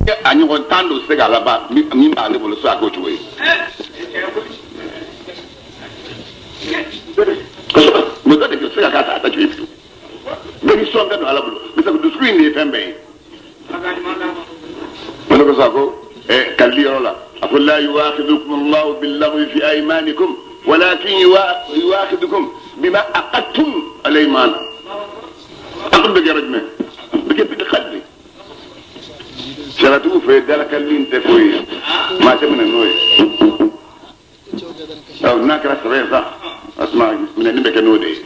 A ɲɔgɔn 10 don se k'a laban min b'ale bolo so a k'o cogo ye. Mɔgɔ de bɛ se ka k'a ta a ta cogo ye fiyewu. Bɛɛ ni sɔn ka don Ala bolo. Misali dusukun in de ye fɛn bɛɛ ye. O de kosɔn a ko kalili yɔrɔ la a ko la yuwaxidukum allahu billaghwi fi aymanikum walakin yuwaxidukum bima aqadtum alayman. Aqd bɛ kɛ yɔrɔ jumɛn? Bɛ kɛ bil qalbi. Sariyatigiw fɛ dalakalili in tɛ ko ye, maa tɛ minɛ n'o ye. N'a kɛra sɛbɛ ye sa, o tuma minɛni bɛ kɛ n'o de ye.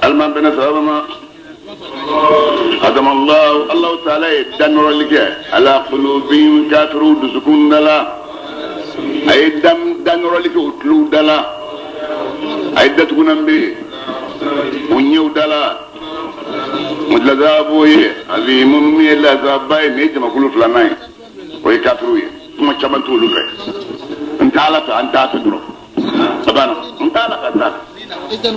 Alima bɛnna sababa ma. Adamallahu Allahu taala ye danɔrɔli kɛ ala qulubihim kafiriw dusukun da la. A ye danɔrɔli kɛ u tulow da la. A ye datugunan biri u ɲɛw da la. O lazabu ye azimun min ye lazaba ye. Nin ye jamakulu filanan ye, o ye kafiriw ye. Kuma caman t'olu fɛ. N t'a la fɛ, an t'a fɛ dɔrɔn, a banna. N t'a la fɛ, n t'a fɛ.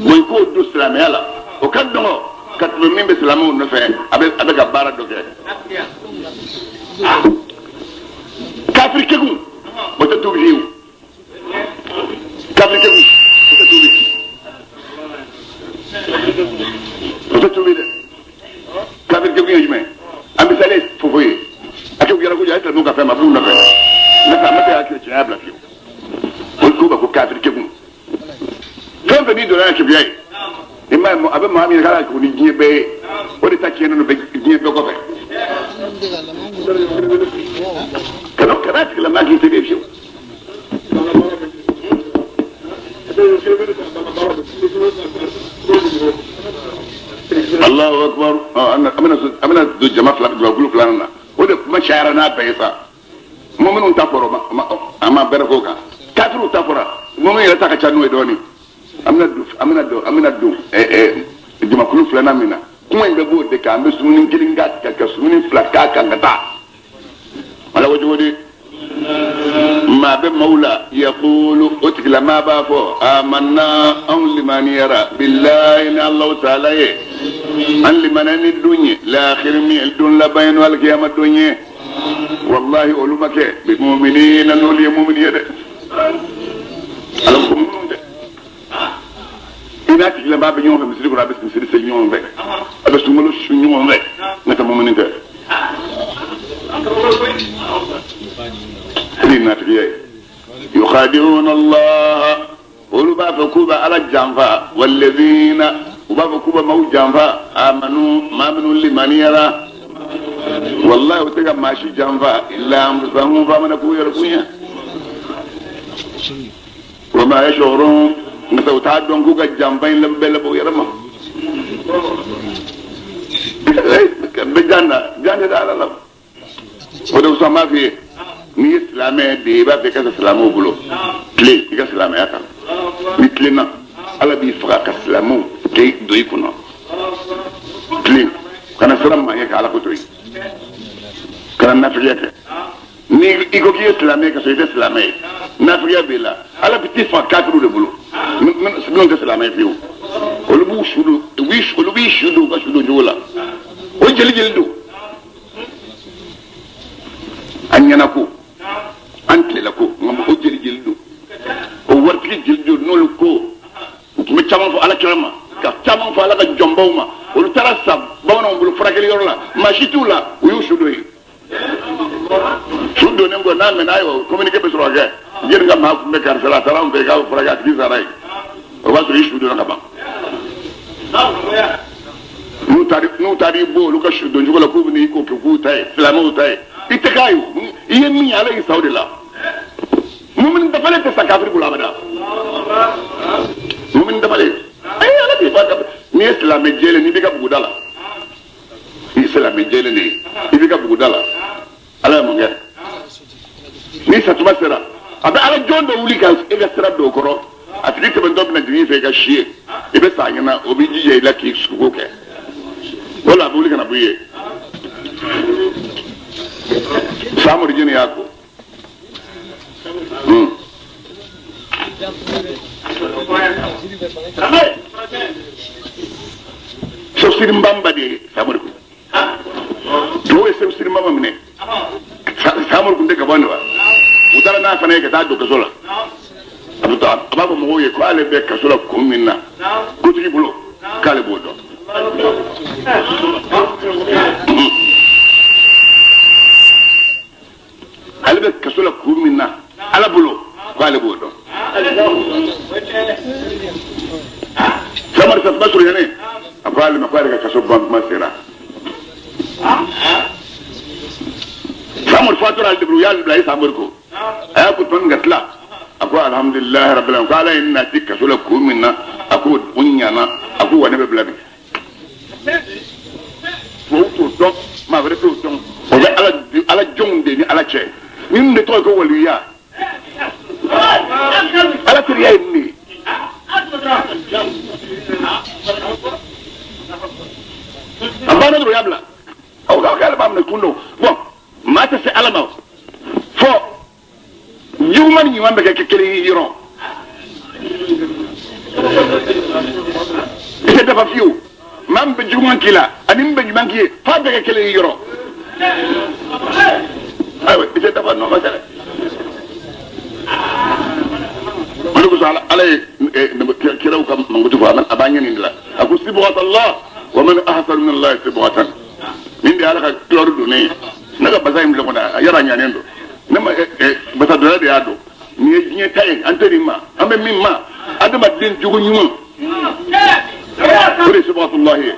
Bon, i k'o don silamɛya la, o ka dɔgɔ ka tɛmɛ min bɛ silamɛw nɔfɛ, a bɛ ka baara dɔ kɛ. Kafiri kekun, o tɛ tuubi fiyewu. Kafiri kekun, o tɛ tuubi, o tɛ tuubi dɛ. Kafiri kekun ye jumɛn? A misali ye fofo ye. A kɛ yɛrɛ ko a ye silamɛw ka fɛn ma, a b'u nɔfɛ, n'o tɛ a ma se ka kerecɛnya bila fiyewu. O ko bɛ ko kafiri kekun. Fɛn fɛn n'i donna keguya ye, i m'a ye, a bɛ maa min k'a ka ni diɲɛ bɛɛ ye, o de ta tiɲɛnen don diɲɛ bɛɛ kɔfɛ. Kana tigilama k'i teri ye fiyewu. Allahu akbar. An bɛna don jama fila, jamakulu filanan na. O de kuma cayara n'a bɛɛ ye sa. Mɔminiw ta fɔra, an ma bɛrɛ k'o kan. Kafiriw ta fɔra, mɔmini yɛrɛ ta ka ca n'o ye dɔɔnin. An bɛna don jamakulu filanan min na, kuma in bɛ b'o de kan. An bɛ sumuni kelen k'a kan, ka sumuni fila k'a kan ka taa. Ala ko cogo di? Maa bɛ maaw la, yaqulu, o tigilamaa b'a fɔ amanna, anw limaniyara, billahi, ni Alahu taala ye, an limaniya ni don ye, laakhiri, min ye don laban ye, n'o alikiyama don ye. Wallahi, olu ma kɛ bi muminina, n'olu ye mumini ye dɛ. Ala ko minnu dɛ, i n'a tigilamaa bɛ ɲɔgɔn fɛ misiri kɔnɔ, a bɛ misiri seli ɲɔgɔn fɛ, a bɛ sunkalo sun ɲɔgɔn fɛ, n'o tɛ mumini tɛ. O de ye nafigiya ye. Yukhadi'una Allah, olu b'a fɔ k'u bɛ Ala janfa, walladhina, u b'a fɔ k'u bɛ maaw janfa, amanu, maa minnu limaniyara. Wallahi, u tɛ ka maa si janfa, illa anfusahum, f'a mana k'u yɛrɛ kun ye. Wa ma yash'urun, nka u t'a dɔn k'u ka janfa in bɛɛ labɔ u yɛrɛ ma. Bɛ jan na, jan tɛ da Ala la. O de kosɔn an b'a f'i ye, n'i ye silamɛ de ye, i b'a fɛ i ka kɛ silamɛw bolo, tilen i ka silamɛya kan. Ni tilenna, Ala b'i faga ka silamɛw kɛ don i kunna. Tilen, kana siran maa ɲɛ ka Ala ko to yen, kana nafigiya kɛ. Ni i ko k'i ye silamɛ ka sɔrɔ i tɛ silamɛ ye, nafigiya b'i la, Ala bɛ t'i faga kafiriw de bolo minnu tɛ silamɛ ye fiyewu. Olu b'u su don, olu b'i su don u ka su don cogo la. O jeli jeli don. An ɲɛna ko an tilela ko, nka o jeli jeli don, o waritigi jeli don. N'olu ko u tun bɛ caman fɔ Ala kira ma, ka caman fɔ Ala ka jɔnbaw ma, olu taara sa bamananw bolo furakɛli yɔrɔ la, maa si t'u la, u y'u su don yen. Su donnen kɔ, n'a mɛnna, ayiwa, communiqué bɛ sɔrɔ ka kɛ: jeli ka maa tun bɛ karisa la, a taara anw fɛ yen k'a bɛ furakɛ, a tigi sara yen. O b'a sɔrɔ i su donna ka ban. N'u taara i bɔ olu ka su don cogo la, k'u bɛ n'i ko k'u ta ye silamɛw ta ye, i tɛ k'a ye. I ye min ye, Ala y'i sa o de la. Mumini dafalen tɛ sa kafiri bolo abada. Mumini dafalen, ayi, Ala b'i fa. N'i ye silamɛ jɛlen, n'i b'i ka buguda la, i ye silamɛ jɛlen de ye, i b'i ka buguda la, Ala ye mun kɛ? Ni satuma sera, a bɛ Ala jɔn dɔ wuli ka e ka sira don o kɔrɔ. A tigi tɛmɛtɔ bɛna jigin i fɛ i ka si ye, i bɛ sa a ɲɛna, o b'i jija i la k'i sugo kɛ. O la a bɛ wuli ka na bɔ i ye. Samori jeni y'a ko. Sefsiri Nbamba de ye Samori ko. Dɔw ye Sefsiri Nbamba minɛ. fana ye ka taa don kaso la. A bɛ taa a b'a fɔ mɔgɔw ye ko ale bɛ kaso la kun min na kotigi bolo k'ale b'o dɔn. Ale bɛ kaso la kun min na Ala bolo k'ale b'o dɔn. Samari sasuma surunyalen a ko ale ma ko ale ka kaso ban tuma sera. Samori fatura ale de bolo u y'a bila Samori ko a y'a ko tɔni ka tila a ko alhamdulilayi rabbil alamin ko Ala ye n nati kaso la kun min na a ko o ɲana a ko wa ne bɛ bila bi. Tubabu t'o dɔn maa wɛrɛ t'o dɔn o bɛ ala ala jɔnw de ni ala cɛ nin de tɔgɔ ye ko waliya ala teriya ye nin de ye. A banna dɔrɔn u y'a bila aw k'aw k'ale b'a minɛ kun don bɔn maa tɛ se ala ma fɔ juguman ni ɲuman bɛ kɛ kelen ye yɔrɔ i tɛ dafa fiyewu maa min bɛ juguman k'i la ani min bɛ ɲuman k'i ye f'a bɛɛ kɛ kelen ye yɔrɔ ayiwa i tɛ dafa nɔ ma sɛbɛ o de kosɔn ala ye kiraw ka mankutu fɔ a b'an ɲɛ nin de la a ko sibghatallah wa man ahsanu min allahi sibghatan nin de ye ala ka couleur donnen ye ne ka basa in filɛ kɔnɔ a yɔrɔ a ɲanen don ne ma basa donna de y'a don nin ye diɲɛ ta ye an tɛ nin ma an bɛ min ma adamaden jogo ɲuman o de ye sibghatullahi ye.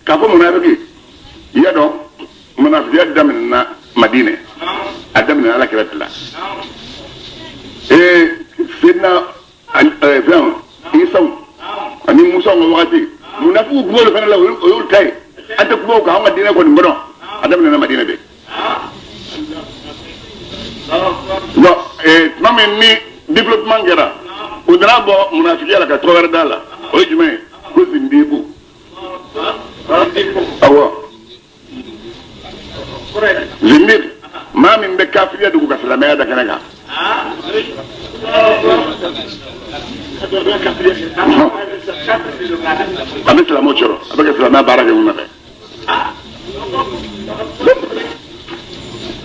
K'a fɔ munafiki i y'a dɔn munafikiya daminɛna Madinɛ a daminɛna ala kira de la ee Seydina fɛn Isaw ani Musa ka wagati munafikiw tun b'olu fana la o y'olu ta ye an tɛ kuma o kan an ka diinɛ kɔni kɔnɔ a daminɛna Madinɛ de bon tuma min ni développement kɛra u nana bɔ munafikiya la ka tɔgɔ wɛrɛ d'a la o ye jumɛn ye ko zindiku awɔ zindik maa min bɛ kafiriya dogo ka silamɛya da kɛnɛ kan a bɛ silamɛw cɔrɔ a bɛ ka silamɛya baara kɛ mun nɔfɛ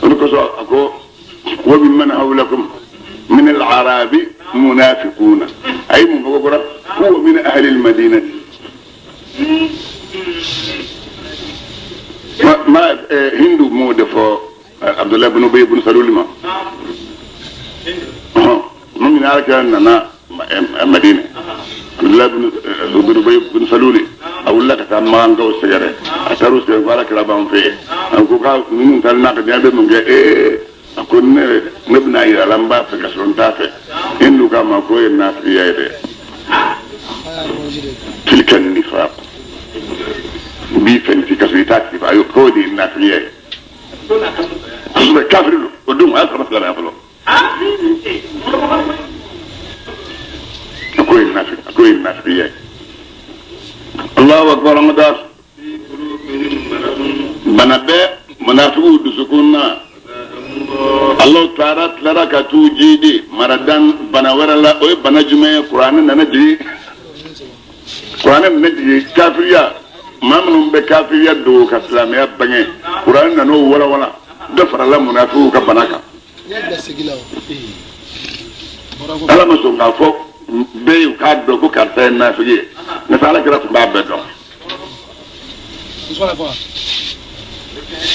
o de kosɔn a ko wa mimman hawlakum min al-arabi munafiquna a ye mun fɔ ko kɔrɔ huwa min ahli al-madinati ma hindu m'o de fɔ Abdullahi bin Ubay bin Salul ma tuma min ala kira nana Madina Abdullahi bin Ubay bin Salul a wulila ka taa Makankaw sɛgɛrɛ a taar'u sɛgɛrɛ ko ala kira b'an fɛ yen a ko k'a ninnu taara n'a ka diɲɛ bɛ mun kɛ ee a ko ne ne bɛna yira a la n b'a fɛ ka sɔrɔ n t'a fɛ hindu k'a ma k'o ye nafigiya ye dɛ tilka nifaq n b'i fɛ n t'i ka sɔrɔ i t'a tigi fɛ ayi k'o de ye nafigiya ye kosɛbɛ kafiri don o don o y'a sɔrɔ silamɛya fɔlɔ a k'o ye nafi a k'o ye nafigiya ye Allahu akbar an ka taa bana bɛ munafigiw dusukun na Allahu taala tilara ka t'u jidi maradan bana wɛrɛ la o ye bana jumɛn ye kuranɛ nana jigin kuranɛ nana jigin kafiriya maa minnu bɛ kafiriya dogo ka silamɛya bange kuranɛ nana o walawala dɔ farala munafigiw ka bana kan ala ma sɔn k'a fɔ bɛɛ ye u k'a dɔn ko karisa ye nafigi ye nka ala kira tun b'a bɛɛ dɔn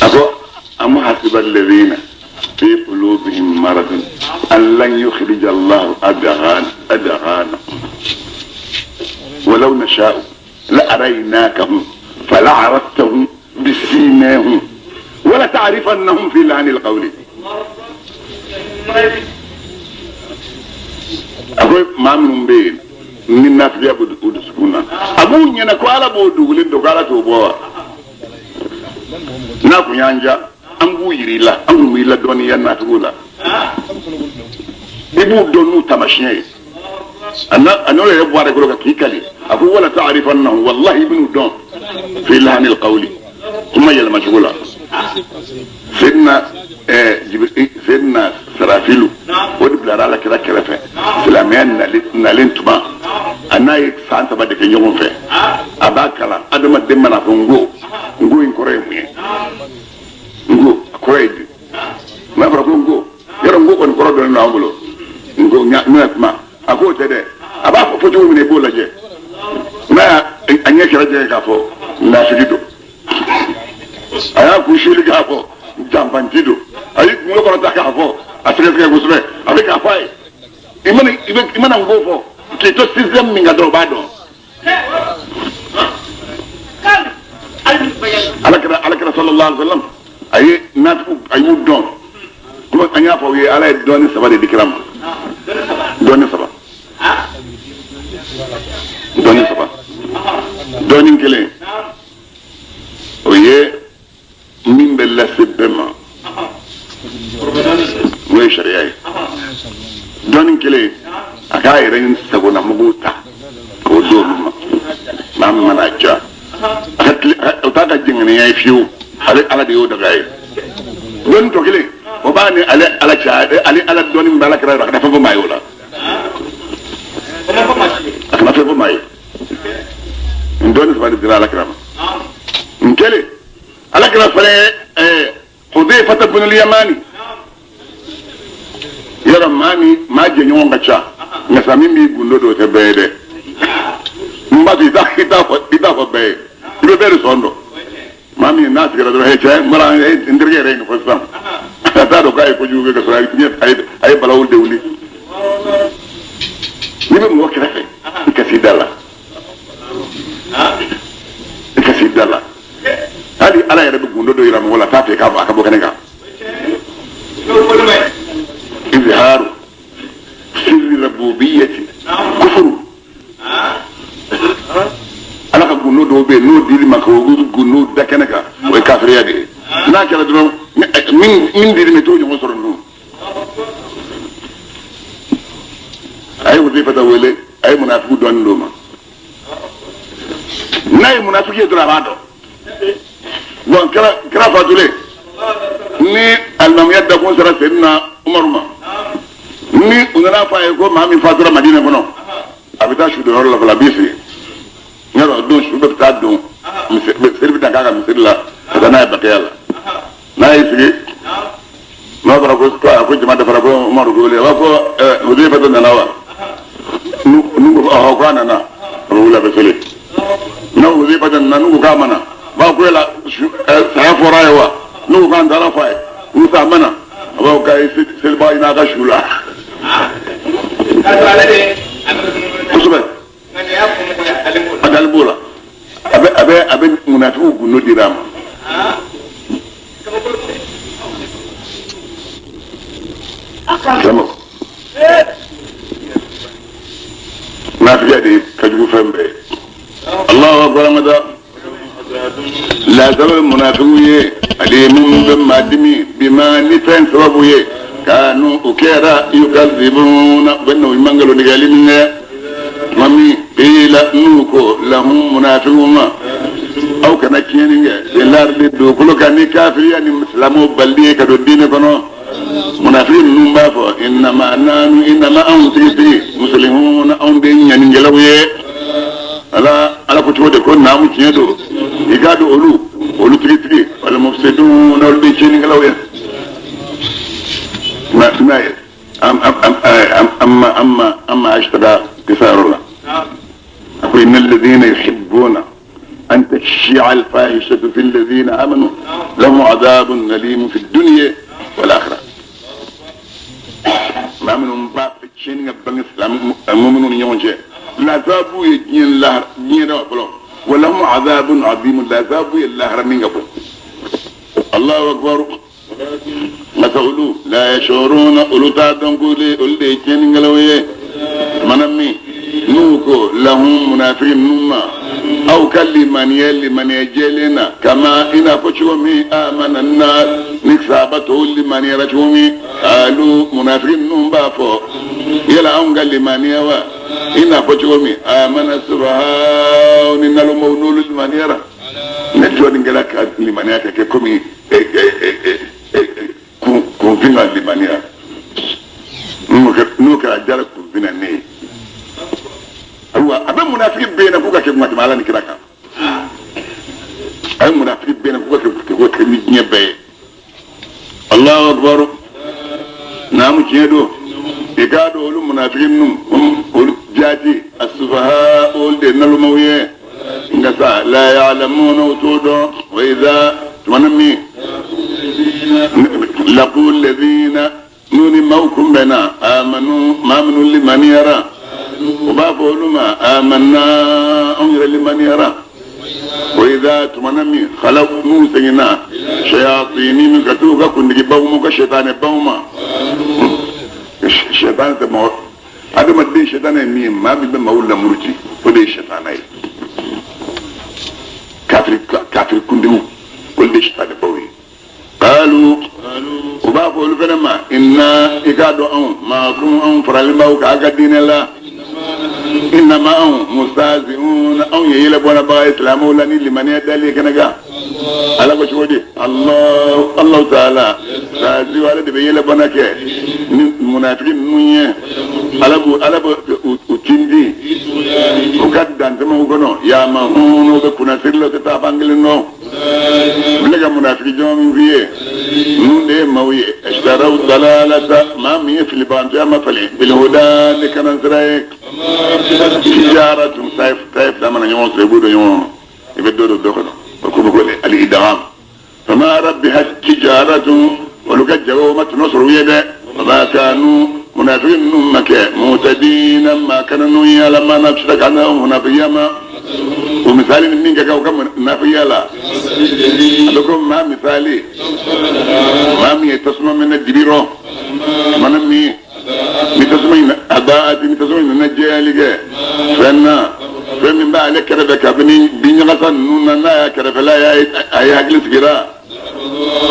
a ko am hasiba alladhina fi qulubihim maradun an lan yukhrija Allahu adghana walau nasha'u la araynakahum fala araftahum bisimahum wala ta'rifannahum fi lahnil qawli a ko maa minnu bɛ yen ni nafigiya b'u dusukun na a b'u ɲɛna ko ala b'o dogolen dɔn ko ala t'o bɔ wa n'a kun y'an diya an b'u yir'i la an kun b'i ladɔnniya nafigiw la i b'u dɔn n'u taamasiyɛn ye a n'o yɛrɛ bɔ a yɛrɛ kɔrɔ ka k'i kali a ko wala ta'rifannahum wallahi i bɛn'u dɔn fi lahanil qawli kuma yɛlɛmacogo la Seydina Seydina Sarafilu o de bilara ala kira kɛrɛfɛ silamɛya nalen tuma A n'a ye san 3 de kɛ ɲɔgɔn fɛ. A b'a kalan adamaden mana fɔ n ko, n ko in kɔrɔ ye mun ye? N ko a kɔrɔ ye di? N'a fɔra ko n ko, yɔrɔ n ko kɔni kɔrɔ dɔnnen don an bolo. N ko n bɛna kuma, a k'o tɛ dɛ, a b'a fɔ cogo min na i b'o lajɛ. N'a y'a a ɲɛ kɛra jɛ k'a fɔ nafigi don, a y'a kun suuli k'a fɔ janfanci don, a y'i kunkolo kɔrɔta k'a fɔ a sɛgɛsɛgɛ kosɛbɛ, a bɛ k'a fɔ a ye. I mana i bɛ i mana n ko fɔ k'i to système min kan dɔrɔn o b'a dɔn. Alakira alakira sallallahu alaihi wa sallam a ye nafigiw a y'u dɔn. Kuma an y'a fɔ aw ye, Ala ye dɔnni 3 de di kira ma. Dɔnni 3, dɔnni 3. Dɔnni kelen o ye min bɛ lase bɛɛ ma, n'o ye sariya ye. Dɔnni kelen, a k'a yɛrɛ sagona mɔgɔw ta k'o di olu ma. Maa min mana ja, a ka tile o t'a ka jɛngɛnɛya ye fiyewu, ale Ala de y'o daga ye. Dɔnni tɔ kelen, o b'a ni ale Ala cɛ, ale Ala dɔnni min bɛ ala kira yɔrɔ, a kana fɛn fɔ maa ye o la, a kana fɛn fɔ maa ye. N dɔnni 3 de dira ala kira ma. N kelen, ala kira fana ye Hudayfata bin al-Yamani. Yɔrɔ maa ni maa jɛɲɔgɔn ka ca, nka sa min b'i gundo don o tɛ bɛɛ ye dɛ. N b'a to i t'a i t'a fɔ i t'a fɔ bɛɛ ye, i bɛ bɛɛ de sɔn dɔn. Maa min n'a sigira dɔrɔn, he cɛ, n bɔra n terikɛ yɛrɛ ye nin fɔ sisan, a t'a dɔn k'a ye kojugu kɛ ka sɔrɔ a ye balawu de wuli. N'i bɛ mɔgɔ kɛrɛfɛ, i ka s'i da la, i ka s'i da la. Hali Ala yɛrɛ bɛ gundo dɔ yira mɔgɔ la, a t'a fɛ k'a a ka bɔ kɛnɛ kan. Izharu sirri rabubiyyati kufuru. Ala ka gundo dɔw bɛ yen, n'o dir'i ma k'o gundo da kɛnɛ kan, o ye kafiriya de ye. N'a kɛra dɔrɔn, min dir'i ma, i t'o ɲɔgɔn sɔrɔ ninnu. A ye Hudayfata wele, a ye munafiku dɔɔnin d'o ma. N'a ye munafiki ye dɔrɔn, a b'a dɔn. Bon, kira kira fatulen ni alimamiya dakun sera Seyidina Umaru ma, ni u nana fɔ a ye ko maa min fatura Madina kɔnɔ, a bɛ taa su don yɔrɔ la fɔlɔ, a b'i sigi. Yɔrɔ don su bɛɛ bɛ taa don seli bɛ taa k'a ka misiri la ka taa n'a ye Bakiya la. N'a y'i sigi, n'a fɔra ko ko jama dafara, ko Umaru ko wele, a b'a fɔ Hudayfata nana wa? N'u ko ɔhɔ, k'a nana, a bɛ wuli, a bɛ seli. N'a Hudayfata nana, n'u ko k'a ma na, b'a ko yala saya fɔra a ye wa? N'u ko k'an taara fɔ a ye, n'u ko a ma na, a b'a fɔ k'a ye selibaga ɲini a ka su la. Kosɛbɛ, a dalen b'o la, a bɛ munafigiw gundo dira a ma. Karamɔgɔ, munafigiya de ka jugu fɛn bɛɛ ye. Allahu akbar. An ka taa lasaba bɛ munafigiw ye, ale minnu bɛ maa dimi bima ni fɛn sababu ye kanu u kɛra yukazibuna, u bɛ na u ma nkalontigɛli min kɛ. Tuma min qila, n'u ko lahum munafigiw ma, aw kana tiɲɛni kɛ fil ardi dugukolo kan ni kafiriya ni silamɛw balili ye ka don diinɛ kɔnɔ, munafigi ninnu b'a fɔ innama nanu, innama anw tigitigi muslihuna, anw de ye ɲanikɛlaw ye. Ala ala ko cogo de ko naamu, tiɲɛ don, i k'a dɔn olu olu tigitigi wal mufsiduna, olu de ye tiɲɛnikɛlaw ye. Ma ye amma amma amma ashtaga kisa yɔrɔ la, a ko inna alladhina yuhibbuna an tashia alfahishatu fi alladhina amanu lahum adhabun alim fi dunya wal akhirah. Maa minnu b'a fɛ tiɲɛni ka bange silamɛ muminu ni ɲɔgɔn cɛ, lazabu ye diɲɛ lahara, diɲɛ dama fɔlɔ, wa lahum adhabun azim, lazabu ye lahara min ka bon. Allahu akbar. Nka olu la yashuruna, olu t'a dɔn ko olu de ye tiɲɛnikɛlaw ye. Mana min n'u ko lahum munafiki ninnu ma, aw ka limaniya limaniya jɛlen na, kama i n'a fɔ cogo min amana nas, ni sahaba tɔw limaniyara cogo min, alu munafiki ninnu b'a fɔ yala anw ka limaniya wa i n'a fɔ cogo min amana sufaha, ni nalomaw n'olu limaniyara. Ne jɔnnikɛla ka limaniya ka kɛ komi kunfin ka limaniya, n'o kɛra a diyara kunfin na ne ye. Ayiwa, a bɛ munafiki bɛɛ na k'u ka kɛ tɛmɛ Ala ni kira kan. A bɛ munafiki bɛɛ na k'u ka kɛ ni diɲɛ bɛɛ ye. Allahu akbar. Naamu, tiɲɛ don. I k'a dɔn, olu munafiki ninnu, olu jaati asufaha, olu de nalomaw ye. Nka sa, la ya'lamuna, u t'o dɔn. Wa idha, tumana min, laqu alladhina, n'u ni maaw kunbɛnna, amanu, maa minnu limaniyara, u b'a fɔ olu ma: amanna, anw yɛrɛ limaniyara. Wa idha, tumana min, khalaw, n'u seginna, shayatinihim, ka t'u ka kuntigibaw ma, u ka sɛtanɛbaw ma. Sɛtanɛ tɛ mɔgɔ adamaden. Sɛtanɛ ye min ye, maa min bɛ maaw lamuruti, o de ye sɛtanɛ ye. Kafiri, kafiri kuntigiw, olu de ye sɛtanɛbaw ye. Qalu, u b'a fɔ olu fana ma: inna, i k'a dɔn, anw maakum, anw faralen b'aw k'a ka diinɛ la. Innama, anw, mustazi'un, anw ye yɛlɛ bɔnnabaga ye silamɛw la ni limaniya dali ye kɛnɛ kan. Ala ko cogo di? Allah, Allah taala sazi, ale de bɛ yɛlɛ bɔnna kɛ ni munafiki ninnu ye. Ala b'u u tindi u ka dantɛmɛw kɔnɔ. Yamahun, u bɛ kunnasiri la, u tɛ taa fan kelen dɔn. N filɛ ka munafiki jɔn min f'i ye, ninnu de ye maaw ye. Ishtaraw dalalata, maa min ye filibantɔya ma falen, bilhuda, ni kanansira ye. Tijaratun, sayi fila mana ɲɔgɔn sɔrɔ, i b'u don ɲɔgɔn kɔnɔ, i bɛ dɔ don dɔ kɔnɔ. O ko bɛ ko al idgham. Fama rabihat tijaratun, olu ka jago ma tɔnɔ sɔrɔ u ye dɛ. Wa kanu, munafiki ninnu ma kɛ muhtadina, maa kananw ye. Ala ma na sera ka na munafikiya ma, o misali ni min ka kan u ka munafikiya la, a bɛ ko maa misali, maa min ye tasuma minɛ dibi rɔ. Mana min ni tasuma in adaati, ni tasuma in nana jɛyali kɛ fɛn na, fɛn min b'ale kɛrɛfɛ kabini binɲagasa ninnu na, n'a y'a kɛrɛfɛla ye, a ye hakili sigira.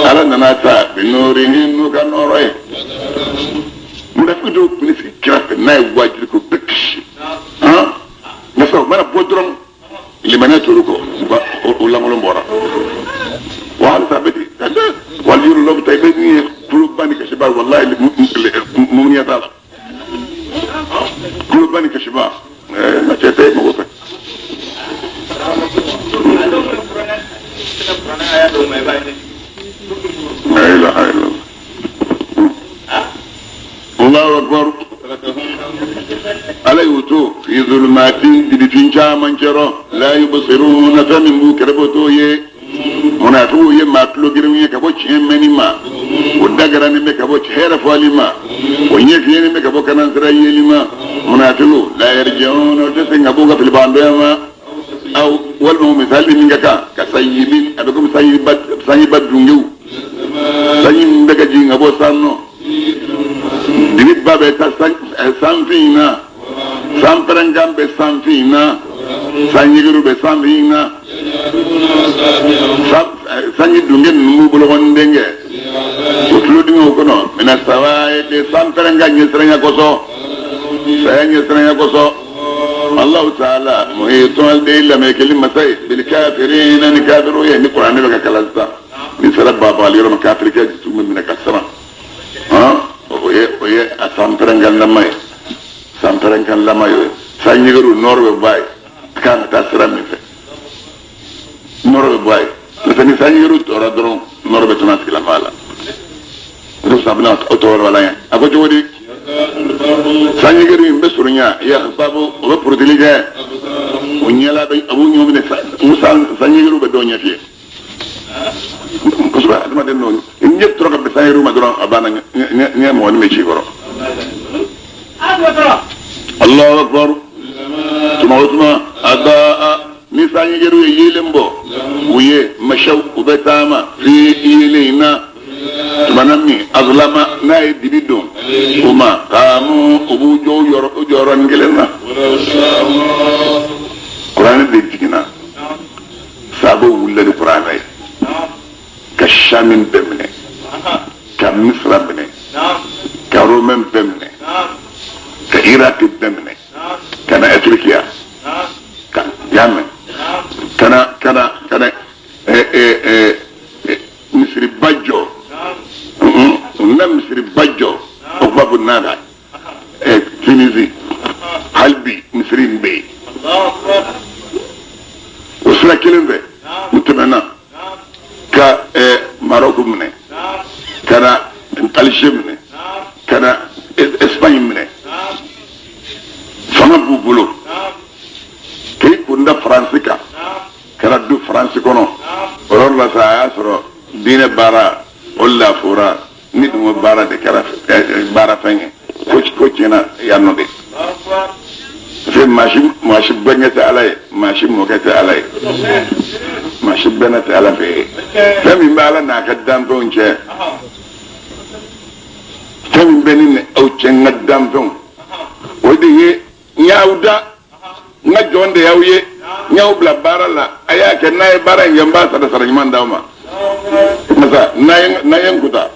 Ala nana ta binurihi, n'u ka nɔɔrɔ ye. Munafiki dɔw tun bɛ sigi kɛrɛfɛ, n'a ye wajibi ko bɛɛ kisi han, nka sisan u mana bɔ dɔrɔn, limaniya t'olu kɔ, u ka o lankolon bɔra wa. Halisa a bɛ ten, wali yɔrɔ dɔ bɛ taa, i bɛ min ye, kuloba ni kasiba, walayi, mumuniya t'a la. Kuloba ni kasiba, ɛɛ, nka cɛ tɛ mago fɛ. La ilaha illallah. Allahu akbar. Ala y'u to fi zulumatin, dibifin caman cɛrɔ, la yubsiruna, fɛn min b'u kɛrɛfɛ, o t'o ye. Munafigiw ye maa tulo girinw ye ka bɔ tiɲɛ mɛnni ma, o dagaranin bɛ ka bɔ hɛrɛ fɔli ma, o ɲɛ fiyɛni bɛ ka bɔ kanansira yeli ma. Munafigiw, la yarji'un, o tɛ se ka bɔ u ka filibandɔya ma. Aw walima misali min ka kan ka sayibin, a bɛ komi sanjiba, sanjiba dungew, sanji min bɛ ka jigin ka bɔ san nɔ, dibiba bɛ taa sanfin na, san pɛrɛnkan bɛ sanfin na, sanjigiru bɛ sanfin na, sanji dunge ninnu b'u bolokɔni denkɛ o tulodingɛw kɔnɔ. Mina sawa'iqi, san pɛrɛnkan ɲɛsiranya kosɔn, saya ɲɛsiranya kosɔn. Allahu ta'ala muhitun, de lamɛkeli masa ye, bil kafirina, ni kafiru ye. Ni kuranɛ bɛ ka kalan sisan, ni sera babagali yɔrɔ ma, kafirikɛ dusu bɛ minɛ ka siran. Han, o ye a san pɛrɛnkan ye, san pɛrɛnkan lama ye, san ɲɛgɛrɛ nɔrɔ bɛ bɔ a ye, a kan ka taa sira min fɛ, nɔrɔ bɛ bɔ a ye. N'o tɛ, ni san ɲɛgɛrɛ tɔɔrɔ dɔrɔn, nɔrɔ bɛ tɛmɛ a tigilamɔgɔ la. O de fisa, bɛna o tɔɔrɔ la yɛn. A ko cogo di? San ɲɛgɛrɛ in bɛ surunya, yakhtafu, o bɛ porotili kɛ o ɲɛla, bɛ a b'u ɲɔ minɛ. San ɲɛgɛrɛ bɛ dɔw ɲɛ fiyɛ kosɛbɛ. Adamaden dɔw ɲɛ tora ka bɛn san ɲɛgɛrɛ ma dɔrɔn, a banna, ɲɛ mɔgɔnin bɛ ci kɔrɔ. Allahu akbar. Tuma o tuma adaa, ni sanjigeru ye yeelen bɔ u ye, mashaw, u bɛ taama fi, yeelen in na. Tumana min azlama, n'a ye dibi don u ma, kaamu, u b'u jɔ u yɔrɔ, u jɔyɔrɔnin kelen na. Kuranɛ de jiginna, sabaw wulila ni kuranɛ ye ka Sami bɛɛ minɛ, ka Misira minɛ, ka Romɛn bɛɛ minɛ, ka Iraki bɛɛ minɛ, ka na Afirikiya ka y'a mɛn, ka na misiriba jɔ. U na misiriba jɔ, o kuma fɔ n'a ka Tunisie, hali bi misiri in bɛ yen. kelen fɛ u tɛmɛna ka Maroc minɛ ka na Alger minɛ ka na Espagne minɛ fanga b'u bolo k'i kun da Faransi kan ka na don Faransi kɔnɔ o yɔrɔ la sa a y'a sɔrɔ diinɛ baara o lafora ni dun ko baara de kɛra baara fɛn ye ko ko tiɲɛna yan nɔ de parce que maa si maa si bɛnkɛ tɛ ala ye maa si mɔkɛ tɛ ala ye maa si bɛnna tɛ ala fɛ yen fɛn min bɛ ala n'a ka danfɛnw cɛ fɛn min bɛ ne ni aw cɛ n ka danfɛnw o de ye n y'aw da n ka jɔn de y'aw ye n y'aw bila baara la a y'a kɛ n'a ye baara in kɛ n b'a sara sara ɲuman d'aw ma masa n'a ye n kuta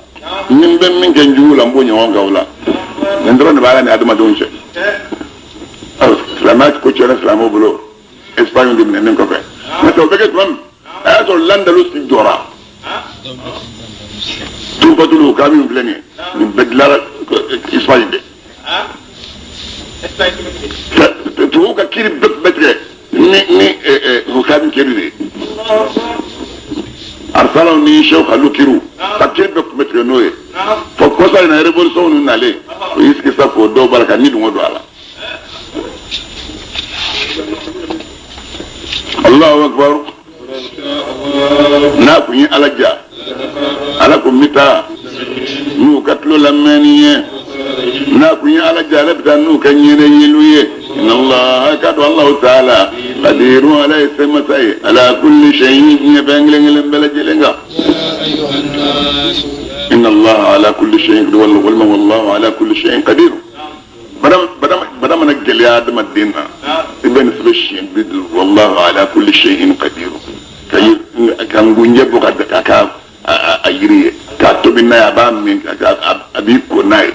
ni n bɛ min kɛ n jugu la n b'o ɲɔgɔn k'aw la nin dɔrɔn de b'ala ni adamadenw cɛ silamɛya ko tiɲɛna silamɛw bolo Espagne de minɛnen kɔfɛ n'o tɛ o bɛ kɛ tuma min a y'a sɔrɔ l'Andalus jɔra Tufatulu ka min filɛ nin ye nin bɛɛ dilanna Espagne de tubabuw ka kiri bɛɛ tun bɛ tigɛ ni ni hukami kiri de ye arsalaw ni sɛw kiriw ka kiri bɛɛ tun bɛ tigɛ n'o ye fo kɔsa in na révolution ninnu nalen o y'i sigi sa k'o dɔw b'a la ka ni dungɔ don a la Allahu akbar n'a kun ye ala ja ala kun bɛ taa n'u ka tulo lamɛnni ye n'a kun ye ala ja ala bɛ taa n'u ka ɲɛnɛ yeliw ye inna allaha k'a dɔn alahu taala kadirun ala ye se masa ye ala kulli shay'in diɲɛ fɛn kelen kelen bɛɛ lajɛlen kan inna allaha ala kulli shay'in qadir walima wallahu ala kulli shay'in qadir bana mana gɛlɛya adamaden na i bɛ nin sɛbɛn siɲɛ 50 wallahu ala kulli shay'in qadir ka ka ngunjɛ bɔ ka ka k'a a yiri ye k'a tobi n'a ye a b'a min a b'i ko n'a ye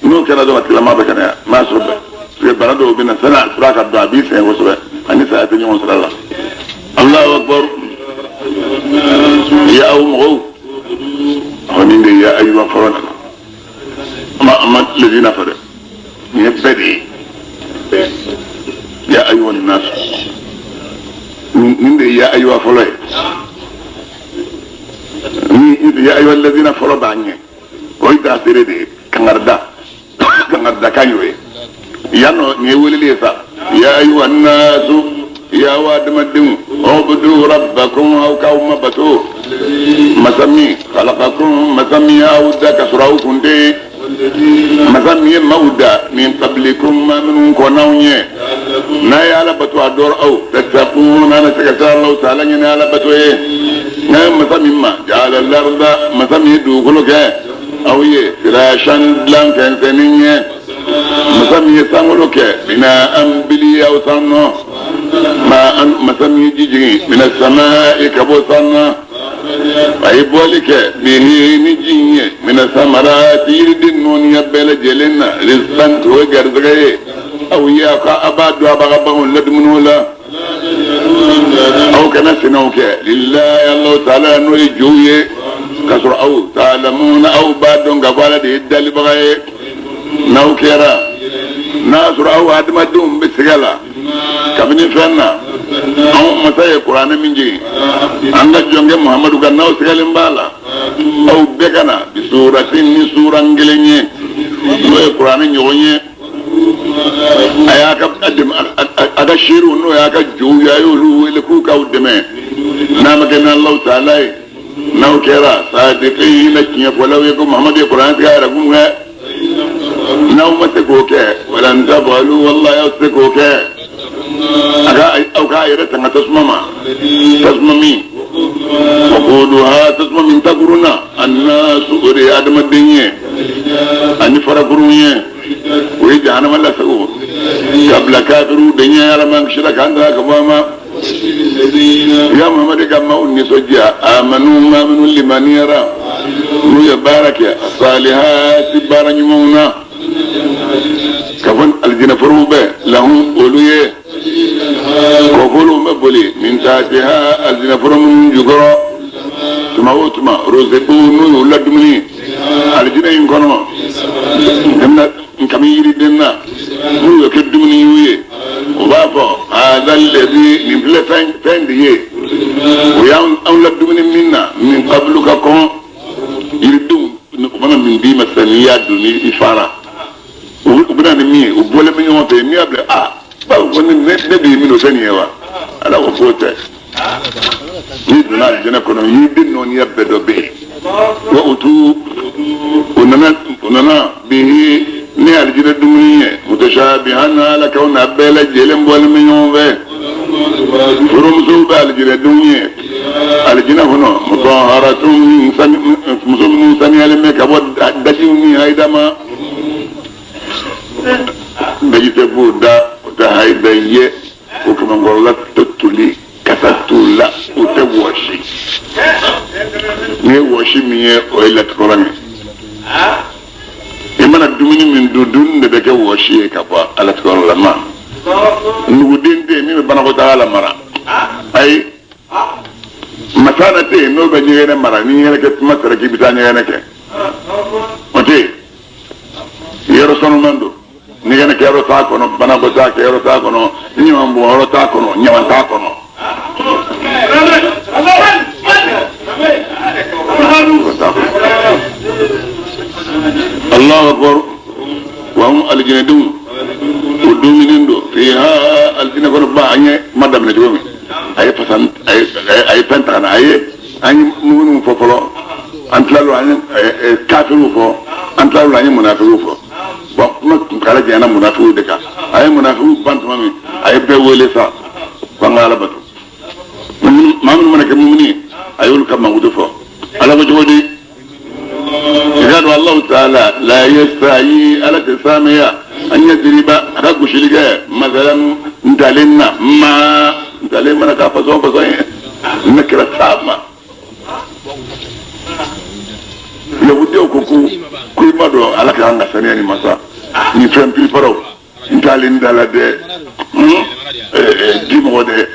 n'o kɛra dɔrɔn a tigilamɔgɔ bɛ kɛnɛya n'a sɔrɔ parce que bana dɔw bɛ na sani a fura ka dɔn a b'i sɛgɛn kosɛbɛ ani saya tɛ ɲɔgɔn sira la Allahu akbar ya aw mɔgɔw aw nin de ya ayiwa fɔlɔ nana a ma lezina fɔ dɛ nin ye bɛɛ de ye ya ayiwa nasu nin de ye ya ayiwa fɔlɔ ye ni ya ayiwa lezina fɔlɔ b'a ɲɛ o ye dasere de ye kangarida kangarida kan y'o ye yan nɔ nin ye weleli ye sa ya ayiwa nasu ya aw adamadenw ubudu rabbakum aw k'aw ma bato masa min khalaqakum masa min y'aw da ka sɔrɔ aw kun tɛ yen masa min ye maaw da min qablikum maa minnu kɔnn'aw ɲɛ n'a ye ala bato a dɔrɔ aw tattaqun n'a na se ka siran Alahu taala ɲɛ ni ala bato ye n'a ye masa min ma ja'ala al-arda masa min ye dugukolo kɛ aw ye firashan dilan fɛnsɛnnin ye masa min ye sankolo kɛ bina'an bili aw san nɔ ma masa min ye ji jigin mina samaa'i ka bɔ san na a ye bɔli kɛ bihi ni ji in ye mina samarati yiriden nɔɔniya bɛɛ lajɛlen na rizqan o ye garisɛgɛ ye aw ye aw ka a b'a dun a b'a ka baganw ladumuni o la aw kana sinaw kɛ lillahi Alahu taala n'o ye jow ye k'a sɔrɔ aw ta'lamuna aw b'a dɔn k'a fɔ ala de ye dalibaga ye n'aw kɛra n'a sɔrɔ aw adamadenw bɛ siga la kabini fɛn na anw masa ye kuranɛ min jigin an ka jɔnkɛ muhamadu kan n'aw sigalen b'a la aw bɛɛ ka na bi suratin ni suran kelen ye n'o ye kuranɛ ɲɔgɔn ye a y'a ka a ka seerew n'o y'a ka jow ye a y'olu wele k'u k'aw dɛmɛ n'a ma kɛ n'Alahu taala ye n'aw kɛra sadiqina tiɲɛfɔlaw ye ko muhamadu ye kuranɛ tigɛ a yɛrɛ kun kɛ n'aw ma se k'o kɛ walan tafalu walahi aw tɛ se k'o kɛ a ka aw k'a yɛrɛ tanga tasuma ma tasuma min waquduha tasuma min takurun na annasu o de ye adamaden ye ani farakurun ye o ye jahanama lasago ka bila kafiriw de ɲɛ ala m'an kisira k'an tanga ka bɔ a ma ya muhamadu ka maaw nisɔndiya amanu maa minnu limaniyara n'u ye baara kɛ salihati baara ɲumanw na ka fɔ alijinɛ forow bɛ lahum olu ye kɔkolow bɛ boli min tahtiha alijinɛ foro minnu jukɔrɔ tuma o tuma ruziku n'u y'u ladumuni alijinɛ in kɔnɔ nkami yiriden na n'u y'o kɛ dumuni y'u ye U b'a fɔ haza lezi, nin filɛ fɛn fɛn de ye o y'anw la dumuni min na min kabulu ka kɔn. Yiridenw u mana min d'i ma sisan, n'i y'a dun, ni i fara, u bɛna ni min ye, u bɔlen bɛ ɲɔgɔn fɛ. N'i y'a bila, aa, bawo ko ne de ye min o tɛ nin ye wa? Ala ko k'o tɛ. N'i donna alijinɛ kɔnɔ, yiriden nɔɔniya bɛɛ dɔ bɛ yen. Wa utu, u nana bihi, ni alijinɛ dumuni ye, mutashabihan, ala kaw n'a bɛɛ lajɛlen bɔlen bɛ ɲɔgɔn fɛ. Furumusow bɛ alijinɛ denw ye alijinɛ kɔnɔ, mutahharatun, muso minnu saniyalen bɛ ka bɔ dajiw ni hayida ma. Daji tɛ b'o da, o tɛ hayida ye, o kamankɔrɔla tɛ toli, kasa t'o la, o tɛ wɔsi. N'i ye wɔsi min ye, o ye latikɔrɔ ye. I mana dumuni min dun, dumuni de bɛ kɛ wɔsi ye ka bɔ a latikɔrɔ la. Ma nuguden tɛ yen min bɛ banakɔtaga la mara, ayi. Masana tɛ yen n'o bɛ ɲɛgɛnɛ mara. Ni ɲɛgɛnɛ kɛ tuma sera k'i bɛ taa ɲɛgɛnɛ kɛ, o tɛ yen. Yɔrɔ sanuman don, ɲɛgɛnɛ kɛyɔrɔ t'a kɔnɔ, banakɔtaa kɛyɔrɔ t'a kɔnɔ, ɲaman bɔnyɔrɔ t'a kɔnɔ, ɲaman t'a kɔnɔ. Allahu akbar. Wa hum, alijinɛdenw, o dumuni don fiha, alijinɛ kɔnɔ. Ba an ye kuma daminɛ cogo min, a ye fasa, a ye fɛn ta ka na, a ye an ye minnu fɔ fɔlɔ, an tilal'o, an ye kafiriw fɔ, an tilal'o, an ye munafigiw fɔ. Bon, kuma kunkala janyana munafigiw de kan. A ye munafigiw ban tuma min, a ye bɛɛ wele sa ko an ka Ala bato. Maa minnu mana kɛ mumuni ye, a y'olu ka mankutu fɔ. Ala ko cogo di? I ka dɔn Alahu taala la yastahi, Ala tɛ saamɛya, an yadiriba, a ka gosili kɛ, masalan, ntalen na, ma ntalen mana k'a fasɔn fasɔn ye, ne kɛra taama. Yahudiyaw ko i ma dɔn Ala ka an ka saniya ni masa ni fɛn piriparaw ntalen da la dɛ, di mɔgɔ dɛ.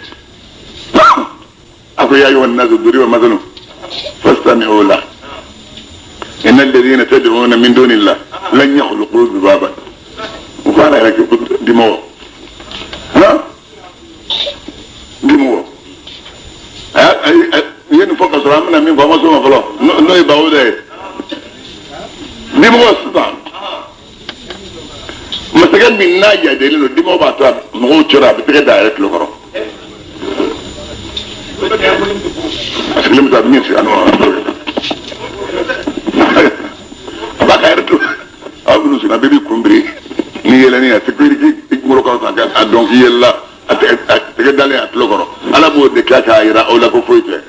A ko ya ayyuhan nasu duriba masalun fastami'u lahu inna alladhina tad'una min dunillah lan yakhluqu dhubaban. U ko Ala yɛrɛ kɛ di mɔgɔ, han, di mɔgɔ. I ye nin fɔ ka sɔrɔ an bɛna min fɔ, an ma s'o ma fɔlɔ, n'o ye bawuda ye. Di mɔgɔ sisan, masakɛ min n'a yadelen don, dimɔgɔ b'a to a mɔgɔw cɛra, a bɛ tɛgɛ da a yɛrɛ tulo kɔrɔ, a sigilen bɛ taa, a bɛ min sigi a nɔ, a b'a ka yɛrɛ to. Aw minnu sigi, a bɛɛ b'i kun biri ni yɛlɛnni, a tɛ ko i kunkolo kɔrɔ ta a dɔn k'i yɛlɛla, a tɛgɛ dalen a tulo kɔrɔ. Ala b'o de kɛ k'a yira aw la ko foyi tɛ.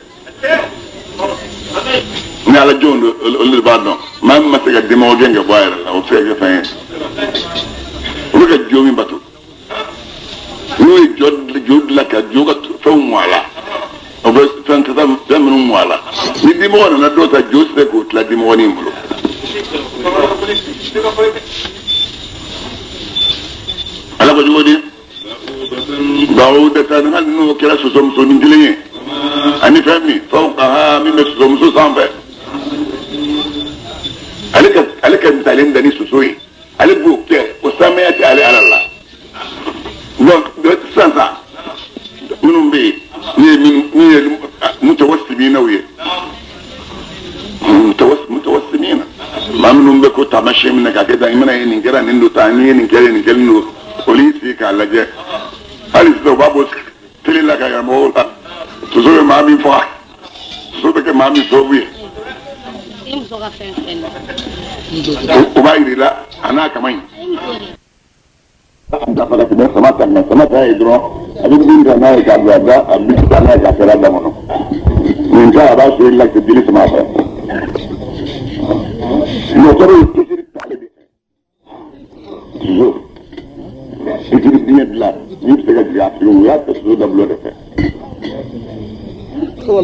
Ni Ala jɔnw don, olu de b'a dɔn. Maa min ma se ka dimɔgɔ gɛn ka bɔ a yɛrɛ la, o tɛ se ka kɛ fɛn ye. U bɛ ka jo min bato, n'u ye jɔ jo dilan ka jo ka fɛnw mɔ a la, o bɛ fɛn kasa fɛn minnu mɔ a la, ni dimɔgɔ nana dɔw ta, jo tɛ se k'o tila dimɔgɔnin bolo. Ala ko cogo di? Bawudatan, hali n'o kɛra sosomusonin kelen ye, ani fɛn min fawqaha, min bɛ sosomuso sanfɛ, ale ka ntalen da ni soso ye, ale b'o kɛ, o samaya tɛ ale Ala la. Donc sisan sa, minnu bɛ yen ni ye minnu ni ye mutawassiminaw ye, mutawassimina, maa minnu bɛ ko taamasiyɛn minɛ k'a kɛ tan, i mana ye nin kɛra nin don tan, n'i ye nin kɛ nin kɛlen don, olu y'i sigi k'a lajɛ. Hali sisan u b'a bɔ télé la ka yira mɔgɔw la, soso bɛ maa min faga, soso bɛ kɛ maa min sababu ye. I muso ka fɛn fɛn na. O b'a yira i la a n'a kama ɲi. I muso de. Dafa ka tɛmɛ sama ta kan, sama ta ye dɔrɔn, a bɛ min ta n'a ye k'a bila a da, a bɛ taa n'a ye k'a kɛra da kɔnɔ. Nin ta, a b'a so i la ka jeli sama a fɛ. Dɔgɔtɔrɔ ye pikiri t'ale de fɛ. Soso pikiri diɲɛ dilan min bɛ se ka jigin a tigi, u y'a kɛ soso dabolo de fɛ. Bon,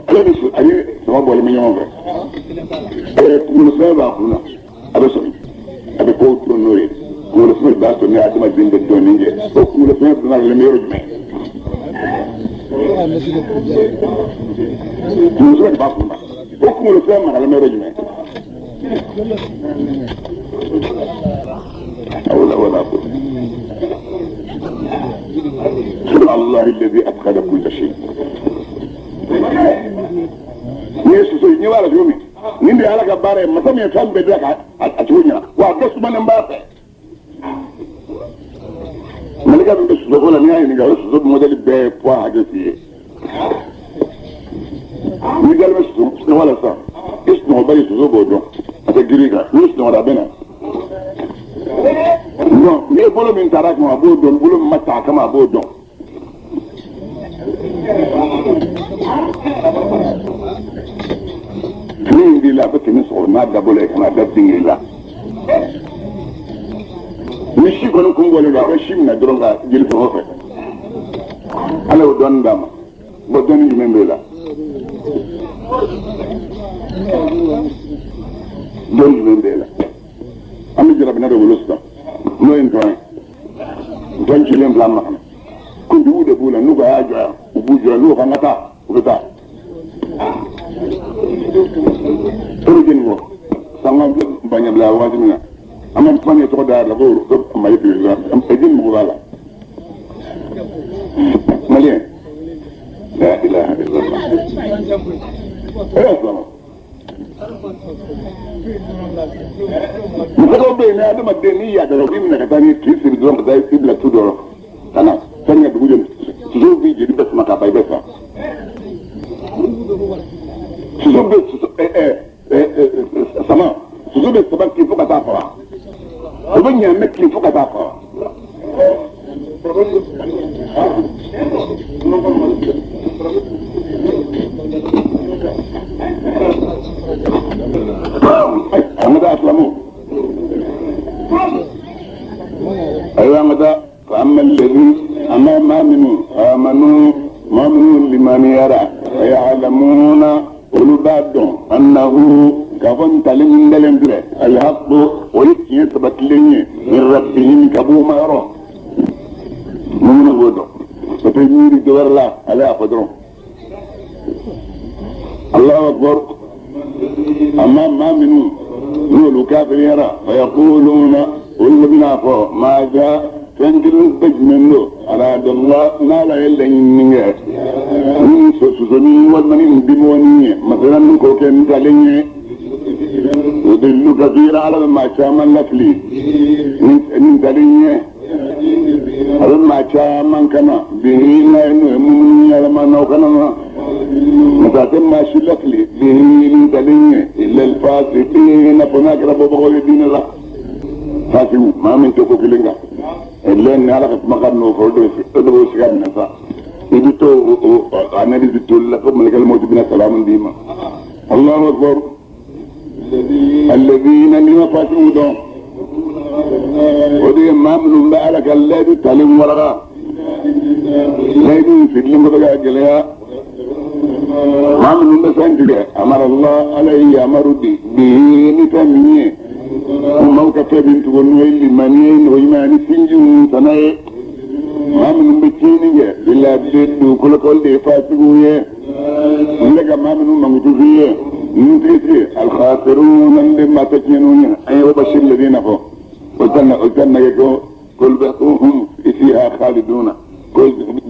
ale ni ani sama bɔlen bɛ ɲɔgɔn fɛ. Kunkolo sɛbɛn b'a kun na, a bɛ sɔmi, a bɛ kow to n'o ye. Kunkolo sɛbɛn b'a to ni adamaden bɛ dɔɔnin kɛ, o kunkolo sɛbɛn fana bɛ yɔrɔ jumɛn? Kunkolo sɛbɛn b'a kun na, o kunkolo sɛbɛn maralen bɛ yɔrɔ jumɛn? Hawla wala quwwata. Allah alladhi atqana kulla shay. N'i ye soso ye, ɲɛ b'a la cogo min, nin de ye Ala ka baara ye. Masa min ye fɛn bɛɛ da ka a cogo ɲɛna, wa a bɛɛ sumanen b'a fɛ. Malika min bɛ soso ko la, n'i y'a ɲininka, o ye soso mɔdɛli bɛɛ ye poids hakɛ f'i ye. N'i dalen bɛ soso sunɔgɔ la sisan, i sunɔgɔbali soso b'o dɔn, a tɛ girin i kan. N'i sunɔgɔra, a bɛ na. Donc n'i ye bolo min taara kama, a b'o dɔn. Bolo min ma ta a kama, a b'o dɔn. Fini in b'i la, a bɛ tɛmɛ sɔgɔ n'a dabɔ la ye ka n'a da dingɛ la. Ni si kɔni kun bɔlen don, a bɛ si minɛ dɔrɔn ka jeli fɛn o fɛ. Ala y'o dɔnni d'a ma. Bon, dɔnni jumɛn b'e la? Dɔnni jumɛn b'e la? An bɛ jarabina dɔ bolo sisan, n'o ye ntɔn ye. Ntɔn cilen bila ma kuntigiw de b'u la. N'u ko a y'a jɔ yan, u b'u jɔ. N'u ko an ka taa, u bɛ taa. O de jeni kɔ san an ba ɲɛbila waati min na, an ma kuma ye tɔgɔ da la ko Mali président e jeni mɔgɔ b'a la. Malien, la ilaha illallah. E silamɛ masakɛw bɛ yen, ni adamaden n'i yadara, u b'i minɛ ka taa n'i k'i siri dɔrɔn ka taa i bila tu dɔ rɔ ka na sani ka dugu jɛ, sosow b'i jeli bɛɛ sama ka ban, i bɛ sa. Soso bɛ soso ɛ ɛ ɛ sama, soso bɛ sama kin fo ka taa faga, o bɛ ɲaamɛ kin fo ka taa faga. An ka taa silamɛw, ayiwa, an ka taa. Fa amma alladhi amma maa minnu amanu, maa minnu limaniyara, fa ya'lamuna, olu b'a dɔn, annahu, k'a fɔ ntalen min dalen filɛ, alhaqu, o ye tiɲɛ sabatilen ye, min rabbihim, ka b'u ma yɔrɔ. Muminu b'o dɔn, o tɛ miiri dɔ wɛrɛ la, ale y'a fɔ dɔrɔn. Allahu akbar. Amma maa minnu n'olu kafiriyara, fa yaquluna, olu bɛna fɔ maza, fɛn kelen bɛ jumɛn don, aradallah, n'ala ye laɲini kɛ ni sosonin walima ni dimɔgɔnin ye, masalan ni k'o kɛ ntalen ye. Yudillu kasira, ala bɛ maa caman lafili ni ntalen ye, a bɛ maa caman kana bihi n'a ye, n'o ye muminu yɛlɛma n'aw kana na nka a tɛ maa si lafili bihi ni ntalen ye, illa alfasiqina, fo n'a kɛra bɔbagaw ye diinɛ la. Fasiw, maa min tɛ ko kelen kan lɛ ni ala ka kumakan n'o fɔ, o de b'o siga minɛ sa. I bɛ to o analyse toli la fo malikal mawti bɛna salamu d'i ma. Allahu akbar. Alladhina, n'i ma fasiw dɔn, o de ye maa minnu bɛ ala ka layidu talen waraka, layidu in sirilen kɔfɛ ka gɛlɛya. Maa minnu bɛ fɛn tigɛ, amara Allah, ala ye yamaru di bihi, ni fɛn min ye, maaw ka fɛn min tugu, n'o ye limaniya ye, n'o ɲuman ni sinjiw tana ye. Maa minnu bɛ tiɲɛni kɛ fil ardi, dugukolo kan, olu de ye fasigiw ye. N bɛ ka maa minnu mankutu f'i ye, ninnu tigitigi, alkhasiruna, n de maa ta tiɲɛniw ye. An ye wabashir ladina fɔ, o tɛ nɛgɛ ko k'olu bɛ ko hum fiha khaliduna, ko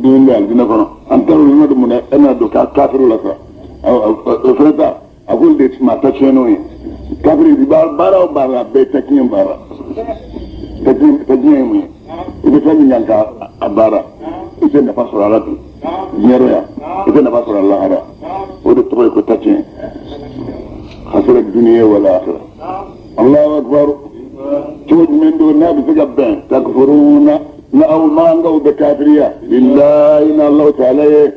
dun bɛ alijinɛ kɔnɔ. An taara olu don mun na, e na don kafiru la sa. O fana ta, a k'olu de maa ta tiɲɛniw ye. Kafiri bi baara o baara, a bɛɛ ta tiɲɛ baara. Ta tiɲɛ ye mun ye? I bɛ fɛn min kan ka a baara, i tɛ nafa sɔrɔ a la bi diɲɛ rɔ yan, i tɛ nafa sɔrɔ a lahara. O de tɔgɔ ye ko ta tiɲɛ, khasira duniya wal akhira. Allahu akbar. Cogo jumɛn don n'a bɛ se ka bɛn takfuruna, na aw makankaw bɛ kafiriya, billahi, na Allahu taala ye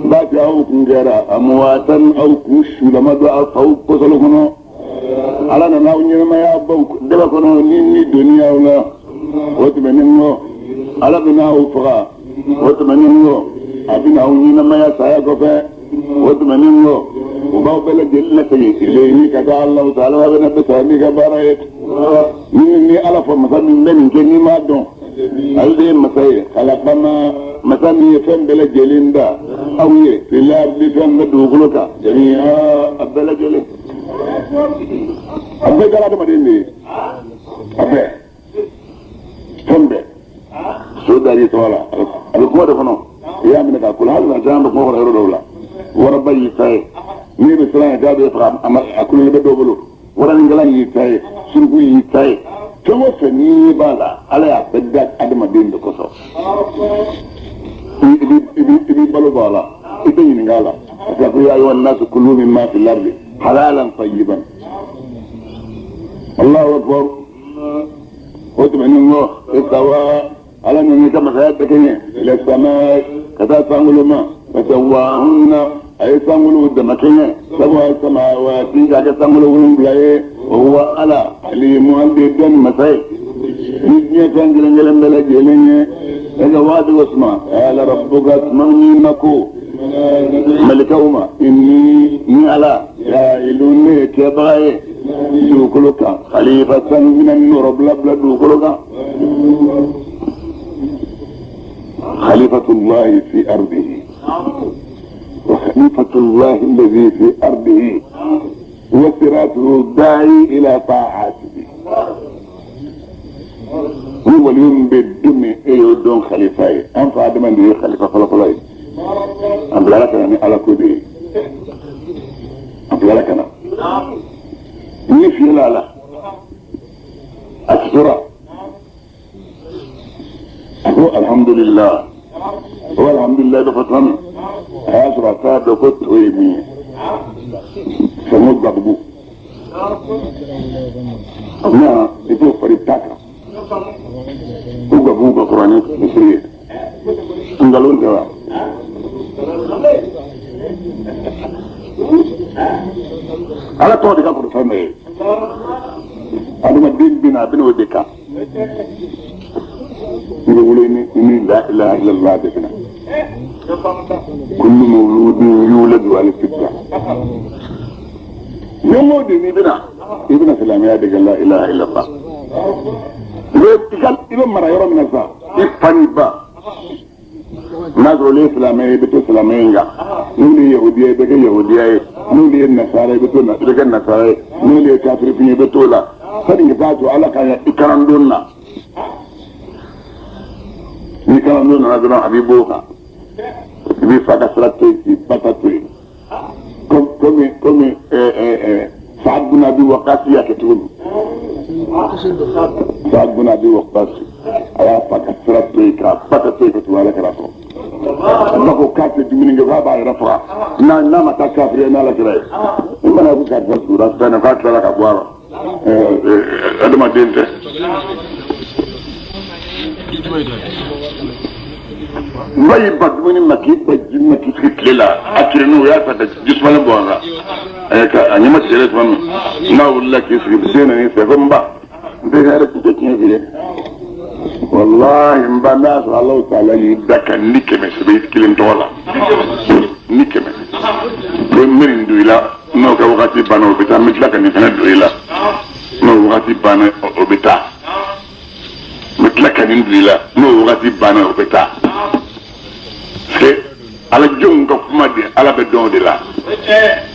b'a kɛ aw kun kɛra amuwatan, aw kun sulama don aw faw kɔsɔlɔ kɔnɔ, ala nana aw ɲɛnamaya baw daba kɔnɔ ni doni aw la. O tɛmɛnen kɔ, ala bɛna aw faga. O tɛmɛnen kɔ, a bɛna aw ɲɛnamaya saya kɔfɛ. O tɛmɛnen kɔ, u b'aw bɛɛ lajɛlen lasegin ilayhi, ka taa Alahu taala, a bɛna bɛɛ sara n'i ka baara ye. Ni ala fɔ masa min bɛ nin kɛ, n'i m'a dɔn, ale de ye masa ye, kalakama, masa min ye fɛn bɛɛ lajɛlen da aw ye, fil ardi, fɛn bɛ dugukolo kan, jami'a, a bɛɛ lajɛlen. A bɛɛ kɛra adamaden de ye, a bɛɛ. Fɛn bɛɛ so dar'i tɔgɔ la, a bɛ kuma de kɔnɔ, i y'a minɛ k'a kolo. Hali na caman bɛ kuma kɔnɔ yɔrɔ dɔw la, waraba y'i ta ye, n'i bɛ siran ɲɛ k'a bɛ faga, a kulolen bɛ dɔw bolo. Waraninkalan y'i ta ye, suruku y'i ta ye, fɛn o fɛn n'i b'a la, Ala y'a bɛɛ da adamaden de kosɔn. I b'i balo bɔ a la, i tɛ ɲininka a la, parce que ko ya ayyuhan nasu kulu mimma fil ardi halalan tayyiban. Allahu akbar. O tɛmɛnen kɔ, istawa, Ala nana ka masaya bɛɛ kɛɲɛ, ila sama, ka taa sankolo ma, fasawahunna, a ye sankolo dama kɛɲɛ, sab'a samawati, k'a kɛ sankolo 7 ye. O huwa Ala alimu, ale de ye dɔnni masa ye ni diɲɛ fɛn kelen kelen bɛɛ lajɛlen ye. E ka waati ko suma ala rabbuka tuma min ma ko malikaw ma, inni, ni Ala, jaailun, ne ye kɛbaga ye dugukolo kan, khalifatan, bɛna nɔrɔbila bila dugukolo kan. Khalifatullahi fi ardihi wa khalifatullahi alladhi fi ardihi wa siratuhu da'i ila ta'atihi. Ni waliyu min bɛ don min, e y'o dɔn khalifa ye. An fa Adama de ye khalifa fɔlɔfɔlɔ ye. A bilala ka na ni Ala ko de ye, a bilala ka na ni fiyɛla a la, a tora, a ko alhamdulillah. O alhamdulillah bɛ fɔ tuma min, a y'a sɔrɔ a t'a dɔn ko to ye min ye, sɔngɔ gabugu na, i t'o fari ta kan ko gabugu ka kɔrɔ ni misiri ye. Nkalon tɛ wa? Ala tɔgɔ de ka kɔrɔ fɛn bɛɛ ye. Adamaden bɛna, a bɛna o de kan. I bɛ wolo ni la ilaha illallah de bɛna. Kullu mawludin yuladu ala fitra. Den o den n'i bɛna, i bɛna silamɛya de kɛ, la ilaha illallah. I bɛ mara yɔrɔ min na sisan, i fa n'i ba, n'a sɔrɔ olu ye silamɛ ye, i bɛ to silamɛ in kan. N'olu ye yahudiya ye, i bɛ kɛ yahudiya ye. N'olu ye nasara ye, i bɛ to i bɛ kɛ nasara ye. N'olu ye kafirifin ye, i bɛ t'o la sani ka taa to Ala ka i karandon na. Ni karandon nana dɔrɔn, a b'i b'o kan, i b'i fa ka sira to yen, k'i ba ta to yen, komi Saad bin Abi Waqqas y'a kɛ cogo min. Saad bin Abi Waqqas, a y'a fa ka sira to yen, k'a ba ta to yen, ka tugu Ala kira kɔ. A ko k'a tɛ dumuni kɛ, k'a b'a yɛrɛ faga n'a ma taa kafiriya n'Ala kira ye. I mana ko karisa tugura fɛn na, k'a tilala ka bɔ a la, adamaden tɛ. N ba y'i ban dumuni ma, k'i ban ji ma, k'i sigi tile la, a kirinni, o y'a ta ka ji sumalen bɔ a kan. Ka a ɲɛma tigɛlen tuma min n'a wulila k'i sigi, den nan'i fɛ ko n ba, n tɛ hɛrɛ tɛ tiɲɛ f'i ye, walahi n ba, n'a sɔrɔ Alahu taala y'i da ka ni 100 sɛbɛn i kelen tɔgɔ la, ni 100 ko n bɛ nin don i la, n'o ka wagati banna, o bɛ taa, n bɛ tila ka nin fana don i la, n'o wagati banna, o bɛ taa, n bɛ tila ka nin don i la, n'o wagati banna, o bɛ taa. Parce que Ala jɔnw ka kuma de, Ala bɛ dɔn o de la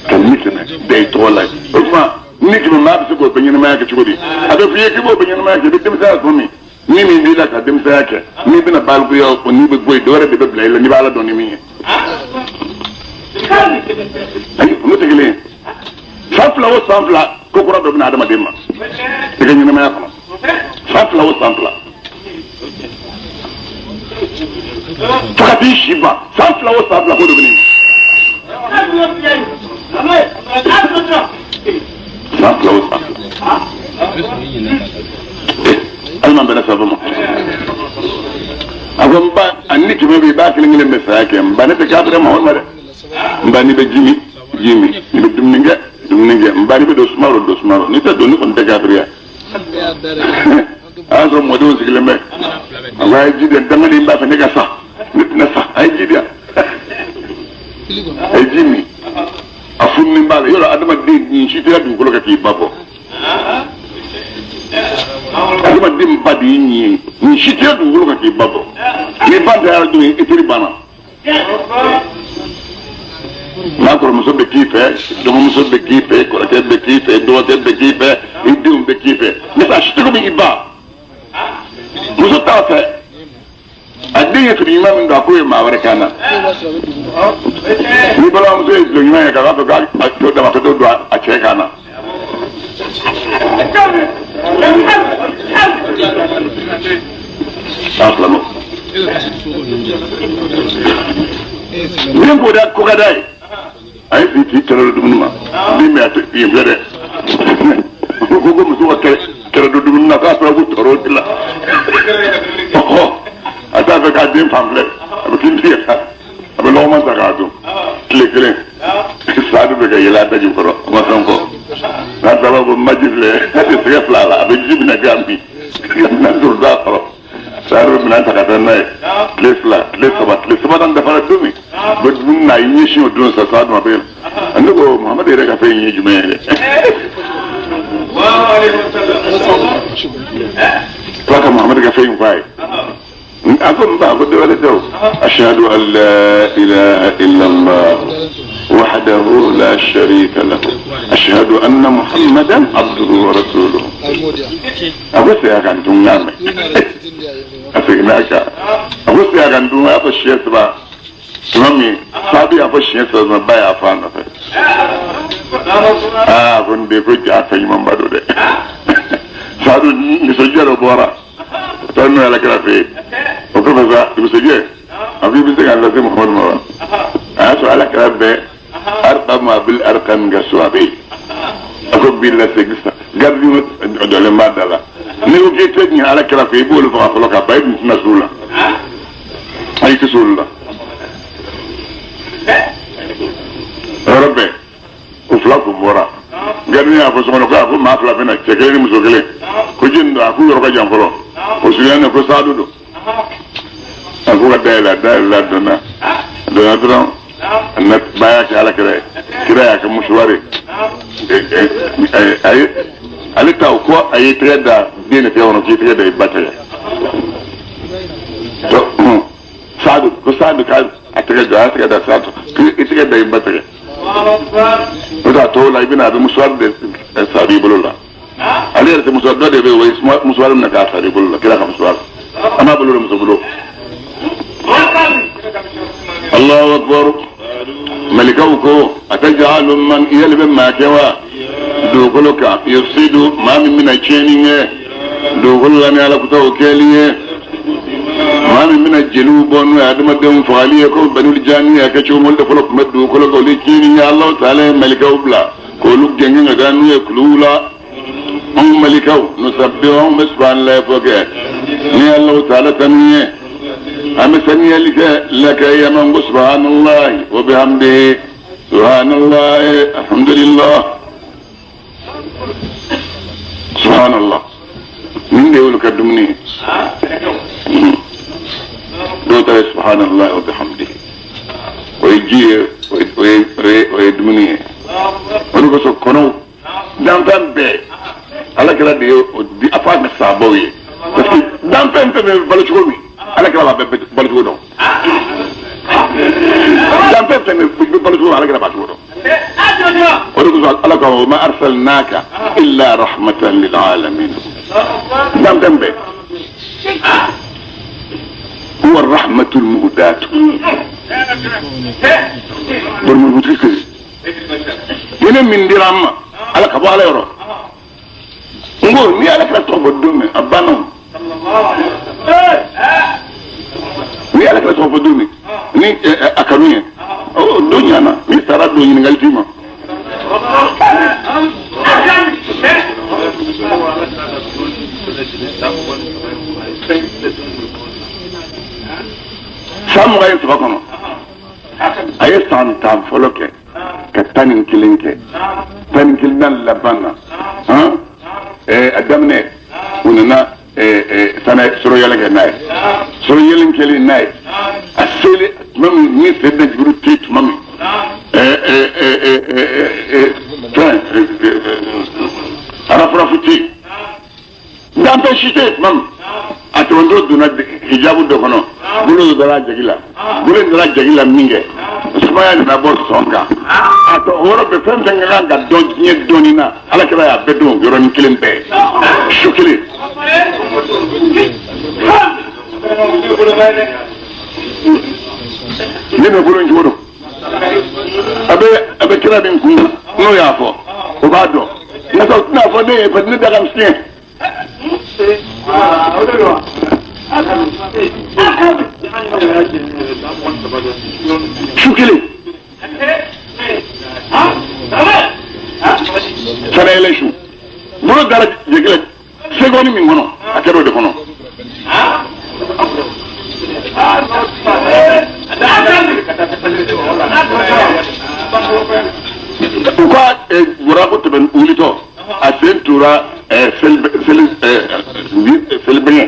ka ni 100 da i tɔgɔ la. O tuma ni 100, maa bɛ se k'o bɛɛ ɲɛnamaya kɛ cogo di? A bɛ f'i ye k'i b'o bɛɛ ɲɛnamaya kɛ, i bɛ denmisɛnya tuma min, ni min b'i la ka denmisɛnya kɛ, n'i bɛna balikuya, o n'i bɛ bɔ yen, dɔ wɛrɛ de bɛ bila i la n'i bɛ Ala dɔn ni min ye. Ayi, olu tɛ kelen ye. San 2 o san 2, ko kura dɔ bɛ na adamaden ma i ka ɲɛnamaya kɔnɔ. San 2 o san 2, fo ka t'i si ban, san 2 o san 2, ko dɔ bɛ na. San 2 o san 2, Alima bɛnna saba ma. A ko n ba, a ni 100 bɛ, i b'a kelen kelen bɛ saya kɛ. N ba, ne tɛ kafiri ma o ma dɛ. N ba, n'i bɛ ji min, ji min. N'i bɛ dumuni kɛ, dumuni kɛ. N ba, n'i bɛ don suma rɔ, don suma rɔ. N'i tɛ don, ne kɔni tɛ kafiriya. A y'a sɔrɔ mɔdenw sigilen bɛ. A ko a ye ji di yan, dangaden b'a fɛ ne ka sa, ne tɛna sa, a ye ji di yan. A ye ji min, a fununen b'a la. Yɔrɔ adamaden nin si tɛ dugukolo kan k'i ba bɔ. Adamaden ba de y'i ɲin ye, nin si tɛ dugukolo kan k'i ba bɔ. N'i ba tɛ don, i teri banna. N'a kɔrɔmuso bɛ k'i fɛ, dɔgɔmuso bɛ k'i fɛ, kɔrɔkɛ bɛ k'i fɛ, dɔgɔkɛ bɛ k'i fɛ, i denw bɛ k'i fɛ, ne a si tɛ komi i ba. Muso ta ye fini ɲuman min don a k'o ye maa wɛrɛ kan na. Ni balimamuso ye dulɔ ɲuman ye k'a fɔ k'a to dama ka t'o don a cɛ kan na. A filamɔ. Min ko da ko ka d'a ye. A ye bi k'i kɛlɛ don dumuni ma min bɛ a tɛ yen filɛ dɛ ko ko muso ka kɛlɛ don dumuni na k'a sɔrɔ ko tɔɔrɔ de la ɔhɔ a t'a fɛ k'a den fan filɛ a bɛ kin tigɛ a bɛ lɔgɔma ta k'a dun tile kelen Saadu bɛ ka yɛlɛ a daji kɔrɔ a ma fɛn fɔ n'a daba ko maji filɛ a tɛ sɛgɛ fila la a bɛ ji minɛ k'a min ka minɛn duuru d'a kɔrɔ. Saadu bɛ minɛn ta ka taa n'a ye tile 2 tile 3 tile sabanan dafara don min u bɛ dumuni na a y'i ɲɛsin o don sa Saadu ma bɛ ne ko Muhamadu yɛrɛ ka fɛn in ye jumɛn ye dɛ ala ka Muhamadu ka fɛn in fɔ a ye a ko n ba ko dɔwɛrɛ tɛ o ashhadu an la ilaha illallah wahdahu la sharika lahu ashhadu anna muhammadan abduhu wa rasuluhu. A ko segin a kan tun k'a mɛn a seginna a kan a ko segin a kan tun a y'a fɔ siɲɛ 3 tuma min Saadu y'a fɔ siɲɛ 3 ba y'a fɔ a nɔfɛ aa ko n den ko ja fɛn ɲumanba don dɛ Saadu nisɔndiya dɔ bɔra a taara n'o ye Ala kira fɛ yen o kɔfɛ sa dugusɛjɛ a ko i bɛ se k'a lase Muhamadu ma wa a y'a sɔrɔ Ala kira bɛ Arkam Abil Arkam ka so a bɛ yen a ko b'i lase sisan gardien jɔlen b'a da la n'i ko k'i tɛ ɲɛ Ala kira fɛ i b'olu faga fɔlɔ ka ban i dun tɛna s'u la ayi tɛ s'olu la yɔrɔ bɛɛ o fila kun bɔra gardien y'a fɔ so kɔnɔ ko a ko maa fila bɛ na cɛ kelen ni muso kelen ko jɔni don a k'u yɔrɔ ka jan fɔlɔ o surunyana ko Saadu don a ko ka dayɛlɛ a dayɛlɛla a donna a donna dɔrɔn a na ba y'a kɛ Ala kira ye kira y'a kɛ musuwari a ye ale ta o ko a ye tɛgɛ da den de tɛgɛ kɔnɔ k'i tɛgɛ da i ba tɛgɛ Saadu ko Saadu ka a tɛgɛ jɔ a y'a tɛgɛ da Saadu k'i tɛgɛ da i ba tɛgɛ o t'a tɔw la i bɛna a bɛ musuwari de sari i bolo la ale yɛrɛ tɛ musuwari dɔ de bɛ yen o ye musuwari minɛ k'a sari i bolo la kira ka musuwari an b'a bolo de muso bolo. Allahu akbar malikaw ko atajalu man i yɛlɛ bɛ maa kɛ wa dugukolo kan yufsidu maa min bɛna tiɲɛni kɛ dugukolo la ni ala kutaw kɛli ye maa min bɛna jeliw bɔ n'o ye adamadenw fagali ye ko banul jani y'a kɛ cogo min olu de fɔlɔ tun bɛ dugukolo kan olu ye tiɲɛni kɛ Alahu taala ye malikaw bila k'olu gɛngɛn ka taa n'u ye kuluw la anw malikaw nusabbihu anw bɛ subahanallahi fɔ kɛ ni Alahu taala tanu ye an bɛ saniyali kɛ laka yaman ko subahanallahi wa bihamdihi subahanallahi alhamdulillah subhanallah nin de y'olu ka dumuni ye dɔw ta ye subhanallah wa bihamdihi o ye ji ye o ye dumuni ye o de kosɔn kɔnɔw danfɛn bɛɛ ala kira de ye o di a fɔ a ka sahabaw ye parce que danfɛn fɛn bɛ balo cogo min ala kira b'a bɛɛ balo cogo dɔn danfɛn fɛn bɛ balo cogo min ala kira b'a cogo dɔn o de kosɔn ala ko wa ma arsalnaka illa rahmatan lil alamin danfɛn bɛɛ huwa rahmatul muhdat bari hinɛ min dira an ma ala ka bɔ ala yɔrɔ n ko ni ala kira tɔgɔ fɔ don min a banna ni ala kira tɔgɔ fɔ don min ni a kanu ye o don ɲana ni sara don ɲininkali t'i ma san 23 kɔnɔ a ye san 10 fɔlɔ kɛ ka 11 kɛ 11 nan laban na a daminɛ u nana sanɛ sɔrɔ yɛlɛ kɛ n'a ye sɔrɔ yɛlɛ kɛlen n'a ye a selen tuma min ni Seydina Jibiru tɛ tuma min fɛn arafurafu tɛ yen danfɛn si tɛ yen tuma min a tɛmɛtɔ donna hijabu dɔ kɔnɔ bolo dɔ dara jagi la bolo in dara jagi la min kɛ sumaya nana bɔ sɔn kan a tɔ o yɔrɔ bɛɛ fɛn fɛn ka kan ka dɔn diɲɛ dɔnni na ala kira y'a bɛɛ dɔn yɔrɔnin kelen bɛɛ su kelen. Ne bɛ bolo in cogo dɔn. A bɛ kira min kun n'o y'a fɔ, o b'a dɔn. Nka o tɛna fɔ ne ye parce que ne da ka fiɲɛ. Su kelen. Sanayɛlɛ su. Bolo dara jɛgɛ seconde min kɔnɔ, a kɛra o de kɔnɔ. U ka burako tɛmɛ wulitɔ, a sen tora selibɛngɛ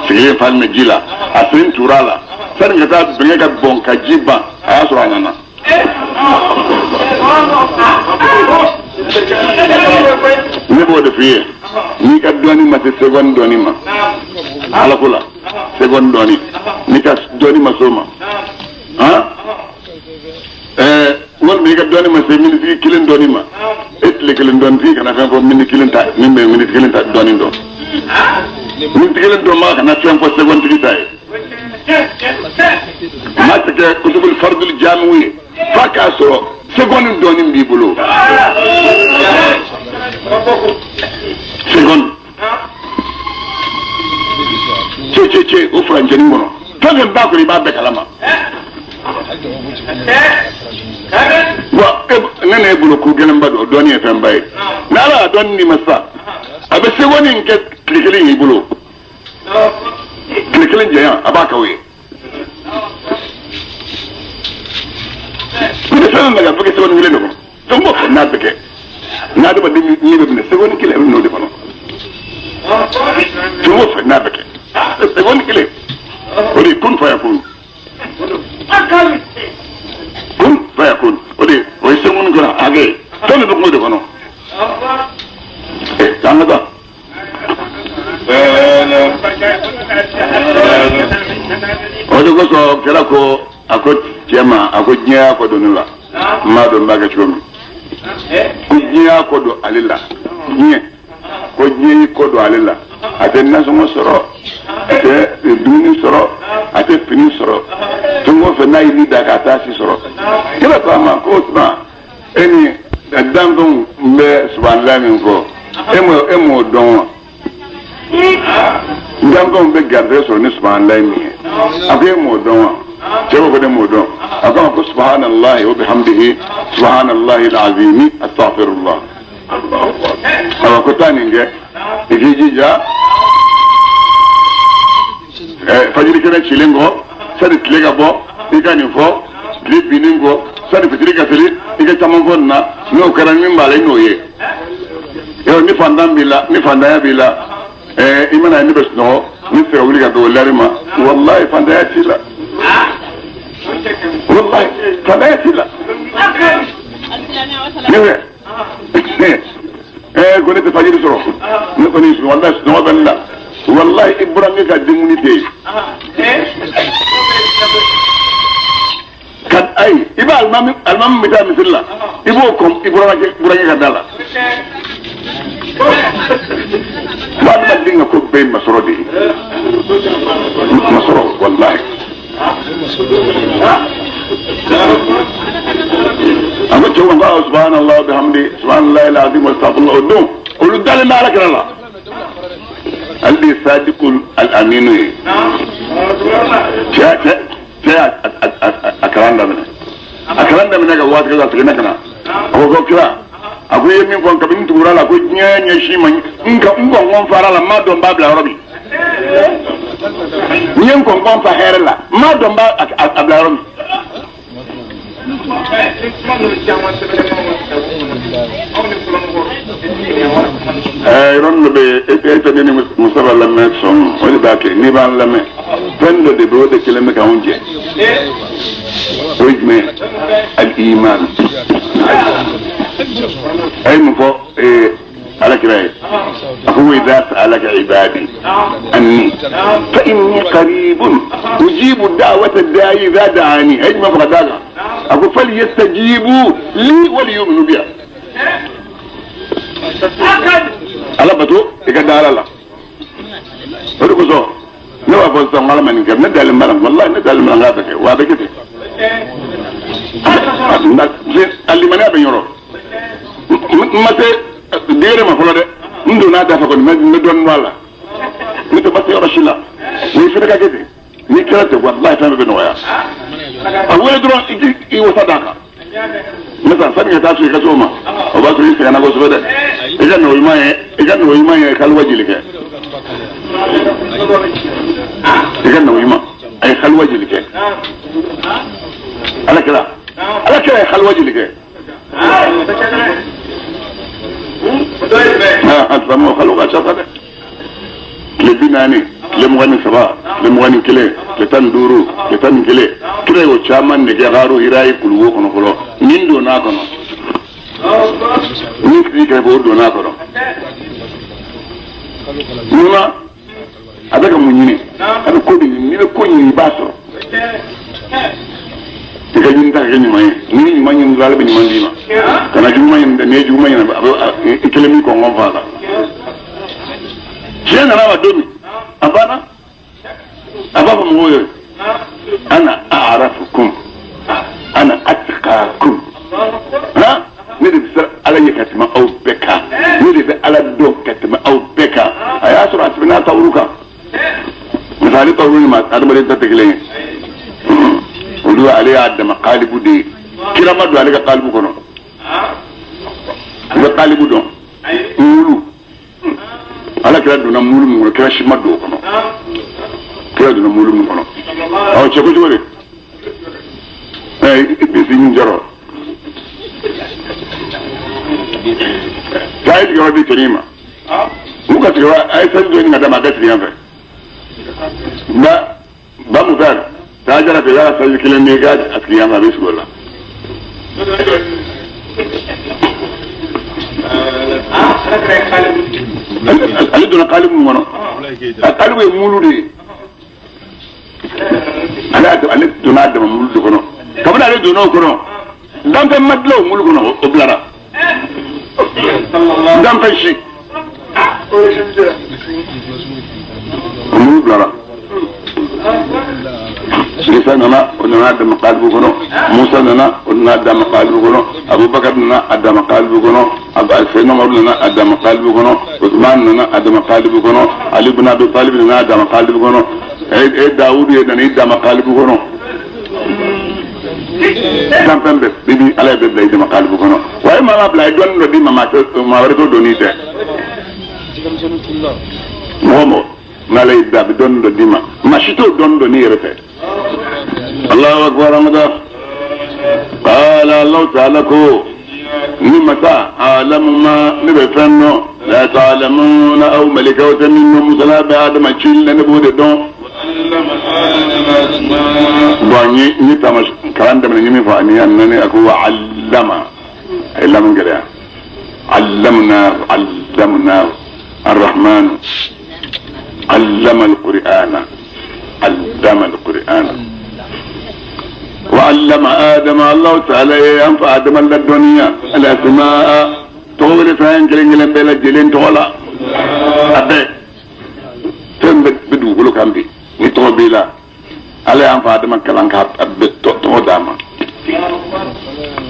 sigilen falen bɛ ji la, a sen tora a la sani ka taa bɛngɛ ka bɔn ka ji ban, a y'a sɔrɔ a nana. Ne b'o de f'i ye, n'i ka dɔɔni ma se seconde dɔɔni ma, ala ko la seconde dɔɔni, n'i ka dɔɔni ma s'o ma, han, walima i ka dɔɔni ma se miniti kelen dɔɔni ma, e tile kelen dɔɔni tigi kana fɛn fɔ miniti kelen ta min bɛ miniti kelen ta dɔɔni dɔn, miniti kelen dɔn ma kana fɛn fɔ seconde tigi ta ye. Maa tɛ kɛ kutubul fardul jamiu ye f'a k'a sɔrɔ seconde dɔɔni b'i bolo. Seconde ce ce ce o furancɛnin kɔnɔ, fɛn fɛn b'a kɔnɔ i b'a bɛɛ kalama. Wa ne n'e bolo ko gɛlɛnba don, dɔɔni ye fɛnba ye. N'ala y'a dɔɔni d'i ma sisan, a bɛ seconde in kɛ tile kelen y'i bolo. Tile kelen janya a b'a k'aw ye. I bɛ fɛn fɛn kɛ a bɛ kɛ seconde kelen de kɔnɔ. Fɛn o fɛn n'a bɛ kɛ, n'a adamaden ni bɛ minɛ seconde kelen a bɛ minɛ o de kɔnɔ. Fɛn o fɛn n'a bɛ kɛ seconde kelen, o de ye kun fayakun. Kun fayakun, o de o ye seconde kɔnɔ hakɛ ye. Fɛn bɛɛ bɛ kun o de kɔnɔ. An ka taa. O de kosɔn kira ko a ko cɛ ma, a ko diɲɛ y'a kɔ don ne la, n m'a dɔn n b'a kɛ cogo min. Ko diɲɛ y'a kɔ don ale la, diɲɛ ko diɲɛ y'i kɔ don ale la, a tɛ nasɔngɔ sɔrɔ, a tɛ dumuni sɔrɔ, a tɛ fini sɔrɔ, fɛn o fɛn n'a y'i da k'a t'a si sɔrɔ. Kira ko a ma ko o tuma e ni danfɛnw bɛ subahanalayi min fɔ, e m'o dɔn wa? Danfɛnw bɛ garijɛgɛ sɔrɔ ni subahanalayi min ye, a ko e m'o dɔn wa? Cɛ ko ne m'o dɔn. A ko a ma ko subahanallahi wa bihamdihi subahanallahi alazimi astaghfirullah. Awa ko taa nin kɛ, i k'i jija fajiri kɛnɛ cilen kɔ sani tile ka bɔ i ka nin fɔ, tile binnen kɔ sani fitiri ka seli i ka caman fɔ nin na. N'o kɛra min b'a la i n'o ye. Yɔrɔ ni fantan b'i la, ni fantanya b'i la, i mana ne bɛ sunɔgɔ, ne tɛ se ka wuli ka bɛn o lɛri ma, walayi fantanya t'i la, walayi fantanya t'i la. Ne fɛ ko ne tɛ fajiri sɔrɔ, ne kɔni walayi sunɔgɔ bɛ ne la, walayi i burankɛ ka dumuni tɛ yen. Ka ayi i b'a alimami bɛ taa misiri la, i b'o kɔn i burankɛ ka da la. Wa adamaden ka ko bɛɛ ye masɔrɔ de ye, masɔrɔ walayi. A ko cɛw ma ko subhanallah bihamdi subhanallahi alazim wa astaghfirullah, o don olu dalen bɛ ala kira la. Ale de ye sadiqul al-aminu ye. Cɛ cɛ cɛ y'a a kalan daminɛ, a kalan daminɛ ka waati kɛ a seginna ka na, a ko ko kira, a ko i ye min fɔ kabini n tugura la, ko diɲɛ ɲɛsin ma n ka n kɔnkɔn fara la, n m'a dɔn n b'a bila yɔrɔ min. N ye n kɔnkɔn fa hɛrɛ la, n m'a dɔn n b'a a bila yɔrɔ min. Yɔrɔnin dɔ bɛ yen, e tɛ ne ni Mustafa lamɛn sɔn, o de b'a kɛ n'i b'an lamɛn, fɛn dɔ de bɛ o de kɛlen bɛ k'anw jɛ. O ye jumɛn ye? Al-iman. A ye mun fɔ ala kira ye? A ko wa idha sa'alaka ibadi anni fa inni qaribun ujibu da'wata da'i idha da'ani. A ye jumɛn fɔ ka d'a kan? A ko falyastajibu li wa liyu'minu biya. Ala bato, i ka da ala la. O de kosɔn Ne b'a fɔ sisan ko Ala ma nin kɛ, ne dalen b'a la, walahi ne dalen b'a la n k'a bɛ kɛ, wa a bɛ kɛ ten. A limaniya bɛ n yɔrɔ. N ma se degré ma fɔlɔ dɛ, n donna a da fɛ kɔni, n bɛ dɔɔnin bɔ a la. Ne tɛ ma se yɔrɔ si la. N'i fana ka kɛ ten, n'i kɛra ten, walahi fɛn bɛɛ bɛ nɔgɔya. A wele dɔrɔn i k'i wasa d'a kan. Masa sani ka taa so i ka s'o ma, o b'a sɔrɔ i sɛgɛnna kosɛbɛ dɛ. I ka nɔgɔ ɲuman ye, i ka nɔgɔ ɲuman ye kaliwa jeli kɛ. I ka nɔgɔ ɲuman a ye kaliwa jeli kɛ. Ala kira, Ala kira ye kaliwa jeli kɛ. A tuma kaliwa ka ca sa dɛ. Tile 40, tile 23, tile 21, tile 15, tile 11. Kira y'o caman de kɛ Gaaru Hira ye kuluwo kɔnɔ fɔlɔ. Nin donna a kɔnɔ. Ni sigi kɛrɛfɛ o donna a kɔnɔ. Munna a bɛ ka mun ɲini? A bɛ ko de ɲini. N'i bɛ ko ɲini i b'a sɔrɔ. I ka ɲini ta ka kɛ ɲuman ye. N'i ye ɲuman ɲini dɔrɔn Ala bɛ ɲuman d'i ma. Kana juguman ɲini dɛ, n'i ye juguman ɲini a bɛ i kelen b'i kɔngɔ fa a la. Tiɲɛ nana ma don min, a banna. A b'a fɔ mɔgɔw ye, ana a'rafukum, ana atqakum. Ha? Ne de bɛ siran Ala ɲɛ ka tɛmɛ aw bɛɛ kan. Ne de bɛ Ala dɔn ka tɛmɛ aw bɛɛ kan. A y'a sɔrɔ a tɛmɛna tawuru kan. Misali tawuru ni ma adamaden ta tɛ kelen ye. Olu ale y'a dama kalibu de ye. Kira ma don ale ka kalibu kɔnɔ. I bɛ kalibu dɔn. Mulu. Ala kira donna mulu min kɔnɔ, kira si ma don o kɔnɔ. Kira donna mulu min kɔnɔ. Awɔ, cɛ ko cogo di? I bisi n jɔrɔ. K'a ye sigiyɔrɔ di cɛnin ma. N'u ka sigiyɔrɔ, a ye sali dɔ ɲini ka d'a ma, a ka sigi yan fɛ. Ba ba Mutar, taa jara fɛ, i y'a sali kelen di, i ka sigi yan fɛ, a bɛ sigi o la. Ale donna kalibu min kɔnɔ, a kalibu ye mulu de ye. Ale donna a dama mulu de kɔnɔ. Kabini ale donna o kɔnɔ, danfɛn ma dilan o mulu kɔnɔ, o bilara. Danfɛn si. O mulu bilara. Isa nana, o nana a dama kalibu kɔnɔ. Musa nana, o nana a dama kalibu kɔnɔ. Abubakar nana a dama kalibu kɔnɔ. Seyidina Umaru nana a dama kalibu kɔnɔ. Usman nana a dama kalibu kɔnɔ. Ali ibn Abi Talib nana a dama kalibu kɔnɔ. E Dawudu ye nana i dama kalibu kɔnɔ. Danfɛn bɛɛ bibi Ala ye bɛɛ bila i dama kalibu kɔnɔ. Wa e maa ma bila, a ye dɔnni dɔ d'i ma, maa wɛrɛ t'o dɔnni tɛ. Mɔgɔ mɔgɔ n'Ala y'i da, a bɛ dɔnni dɔ d'i ma, maa si t'o dɔnni dɔn n'i yɛrɛ tɛ. Allahu akbar amada. Qala Allahu ta'ala ko ni masa alamu ma ne bɛ fɛn dɔn la ta'lamuna aw malikaw tɛ min dɔn musala bɛ Adama ci la ne b'o de dɔn. Bon n ye taama kalan daminɛ n ye min fɔ ani a nani a ko wa allama a ye lamu gɛlɛya allamna allamna arrahman allama alqur'ana allama alqur'ana wa allama adama Allahu ta'ala ye an fa Adama ladɔnniya al-asmaa tɔgɔ wele fɛn kelen kelen bɛɛ lajɛlen tɔgɔ la a bɛɛ fɛn bɛɛ bɛ dugukolo kan bi ni tɔgɔ b'i la Ala y'an fa Adama kalan k'a tɔgɔ d'a ma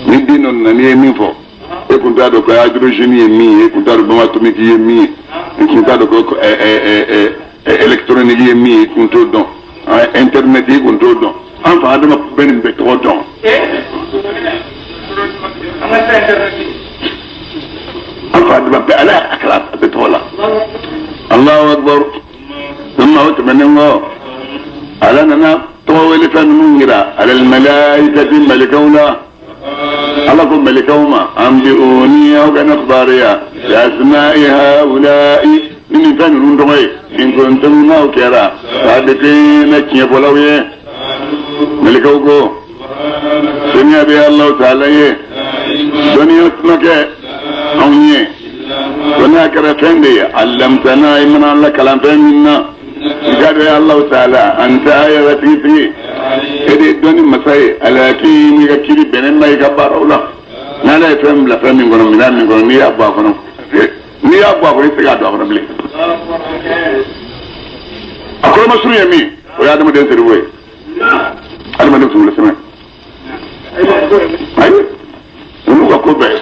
ni den dɔ nana n'i ye min fɔ e kun t'a dɔn ko hydrogène ye min ye e kun t'a dɔn bombe atomique ye min ye e kun t'a dɔn ko électronique ye min ye e kun t'o dɔn internet e kun t'o dɔn an fa Adama bɛ nin bɛɛ tɔgɔ dɔn an fa Adama bɛɛ Ala y'a kalan a bɛɛ tɔgɔ la Allahu akbar thumma o tɛmɛnen kɔ Ala nana tɔgɔ wele fɛn ninnu yira alal malaikati malikaw la Ala ko malikaw ma anbi'uni aw ka ne kibaruya bi asma'i haula'i ni nin fɛn ninnu tɔgɔ ye in kuntum n'aw kɛra sadiqina tiɲɛfɔlaw ye malikaw ko seniya bɛ Alahu taala ye dɔnniya tɛna kɛ anw ye ko n'a kɛra fɛn de ye alamtana i mana an lakalan fɛn min na i ka dɔn Alahu taala anta yɛrɛ tigitigi e de ye dɔnni masa ye alhakim i ka kiri bɛnnen bɛ i ka baaraw la n'ala ye fɛn bila fɛn min kɔnɔ minɛn min kɔnɔ n'i y'a bɔ a kɔnɔ n'i y'a bɔ a kɔnɔ i tɛ se k'a don a kɔnɔ bilen a Kɔrɔmasuru ye min o ye adamaden cerveau ye, adamaden kunkolo sɛmɛ. Ayi, olu ka ko bɛɛ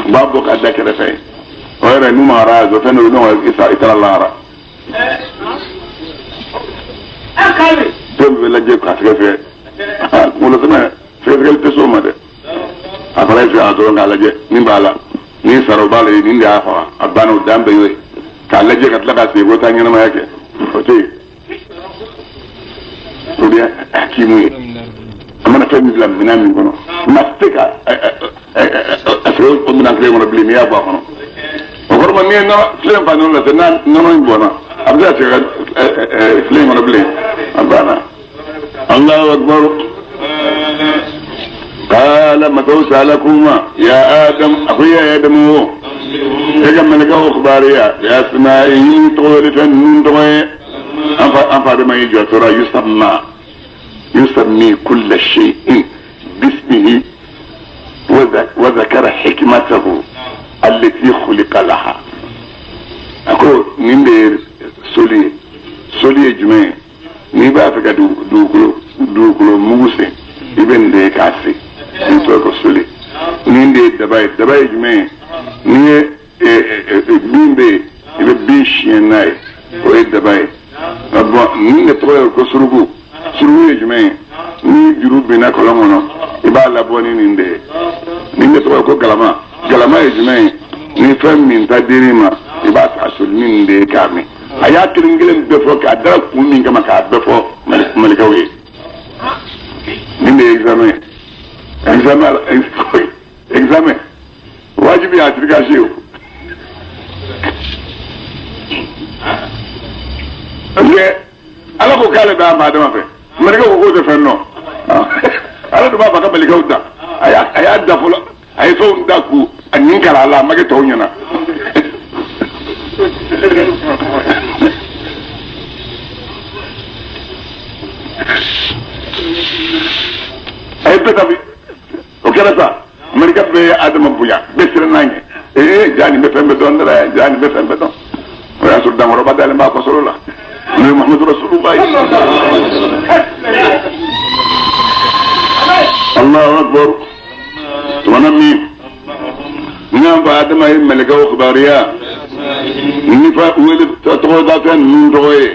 u b'a bɔ k'a da kɛrɛfɛ. O yɛrɛ n'u ma ara fɛn dɔ bɛ ɲɔgɔn i taara lahara. Fɛn bɛɛ lajɛ k'a sɛgɛsɛgɛ. Kunkolo sɛmɛ sɛgɛsɛgɛli tɛ s'o ma dɛ. A fana ye fɛ a dɔrɔn k'a lajɛ min b'a la, ni sara o b'a la, nin de y'a faga, a banna, o dan bɛɛ y'o ye. K'a lajɛ ka tila ka segin ko taa ɲɛnamaya kɛ, o tɛ yen. O de ye hakimu ye. A mana fɛn min bila minɛn min kɔnɔ, maa tɛ se ka a sɔrɔ o minɛn kelen kɔnɔ bilen n'i y'a bɔ a kɔnɔ. O kɔrɔ ma n'i ye nɔnɔ filen fa nɔnɔ la sisan, n'a nɔnɔ in bɔnna, a bɛ se ka segin ka filen in kɔnɔ bilen, a banna. Allahu akbar. Qala masaw sala kuma ya Adam, a ko ya Adam, o e ka mɛlɛkɛw kibaruya ya asma'ihi tɔgɔ wele fɛn ninnu tɔgɔ ye. An fa Adama y'i jɔ a tora yusamma yusammi kulla shay'in bismihi wa dhakara hikmatahu allati khuliqa laha. A ko nin de ye soli ye. Soli ye jumɛn ye? N'i b'a fɛ ka dugukolo mugu sen, i bɛ nin de ye k'a sen, nin tɔgɔ ko soli. Nin de ye daba ye. Daba ye jumɛn ye? N'i ye bin bɛ yen, i bɛ bin siɲɛ n'a ye, o ye daba ye. Bɔn, nin de tɔgɔ ye ko suruku. Suruku ye jumɛn ye? Ni juru binna kɔlɔn kɔnɔ, i b'a labɔ ni nin de ye. Nin de tɔgɔ ye ko galama. Galama ye jumɛn ye? Ni fɛn min ta dir'i ma, i b'a ta soli ni nin de ye k'a min. A y'a kelen kelen bɛɛ fɔ k'a dara kun min kama, k'a bɛɛ fɔ malikaw ye. Nin de ye examen ye. Examen wajibi a tigi ka se o, parce que Ala ko k'ale bɛ an fa Adama fɛ, malikaw ko k'o tɛ fɛn dɔn. Ala dun b'a fɔ a ka malikaw da, a y'a da fɔlɔ, a ye fɛnw da k'u a nin kala a la, a ma kɛ tɔw ɲɛna. A ye bɛɛ ta bi, o kɛra sa, malika bɛɛ ye Adama bonya, bɛɛ siran n'a ɲɛ. Ee, jaa nin bɛ fɛn bɛɛ dɔn dɛ, jaa nin bɛ fɛn bɛɛ dɔn. O y'a sɔrɔ dankɔrɔba dalen b'a kɔsɔrɔ la, n'o ye Muhamadu Rasulullah. Allahu akbar. Tumana min n'an fa Adama ye mɛlɛkɛw kibaruya ni fa wele tɔgɔ da fɛn ninnu tɔgɔ ye,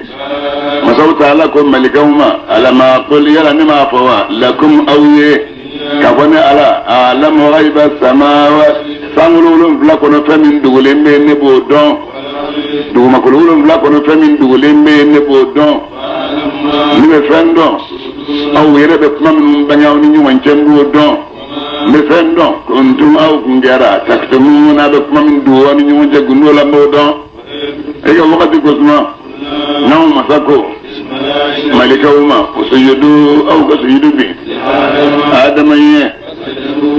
masaw taala ko mɛlɛkɛw ma: alama qul, yala ne m'a fɔ wa lakum aw ye k'a fɔ ne Ala alamu ghaiba samawa, sankolo 7 kɔnɔ fɛn min dogolen bɛ yen, ne b'o dɔn. Dugumakolo 7 kɔnɔ fɛn min dogolen bɛ yen, ne b'o dɔn. Ne bɛ fɛn dɔn, aw yɛrɛ bɛ kuma minnu bange aw ni ɲɔgɔn cɛ, n b'o dɔn. N bɛ fɛn dɔn, kuntum aw kun kɛra taktumuna, bɛ kuma min dogo aw ni ɲɔgɔn cɛ gundo la, n b'o dɔn. E ka wagati ko suma n'anw masa ko malikaw ma: usujudu, aw ka sujudu bin Adama ye.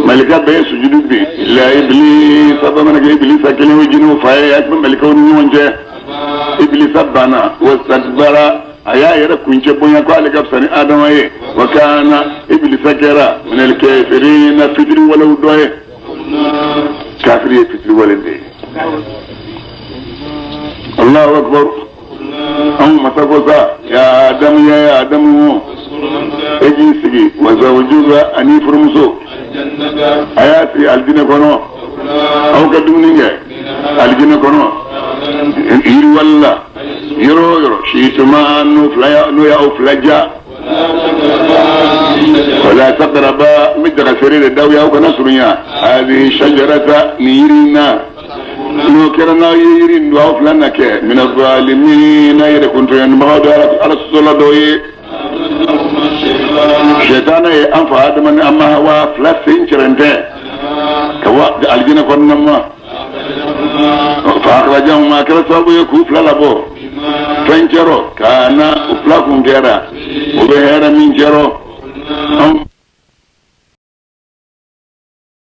Malika bɛɛ ye sujudu bin illa Ibilisa, bamanan Ibilisa kelen o jinɛw fa ye, a tun bɛ malikaw ni ɲɔgɔn cɛ. Ibilisa banna, wastakbara, a y'a yɛrɛ kuncɛ bonya ko ale ka fisa ni Adama ye. Wa kana, Ibilisa kɛra minal kafirina, fitiri walew dɔ ye. Kafiri ye fitiri wale de ye. Allahu akbar. Anw masa ko sa: ya Adamu, ya Adamu, e k'i sigi wa zawjuka, ani furumuso, a y'a sigi alijinɛ kɔnɔ, aw ka dumuni kɛ alijinɛ kɔnɔ yiriwali la yɔrɔ o yɔrɔ situma n'o y'aw fila ja. Wala taqraba, n bɛ daga feere de d'aw ye, aw kana surunya hadhihi shajarata, nin yiri in na. N'o kɛra, n'aw ye yiri in dun, aw fila na kɛ mina zalimina, yɛrɛ kuntɔɲɔnibagaw dɔ, Ala sɔsɔla dɔw ye. Sɛtana ye an fa Adama ni an ma Hawa fila sen cɛrɛntɛ ka bɔ alijinɛ kɔnɔna ma. Fa akhrajahuma, a kɛra sababu ye k'u fila labɔ fɛn cɛrɔ ka na u fila kun kɛra u bɛ hɛrɛ min cɛrɔ. Anw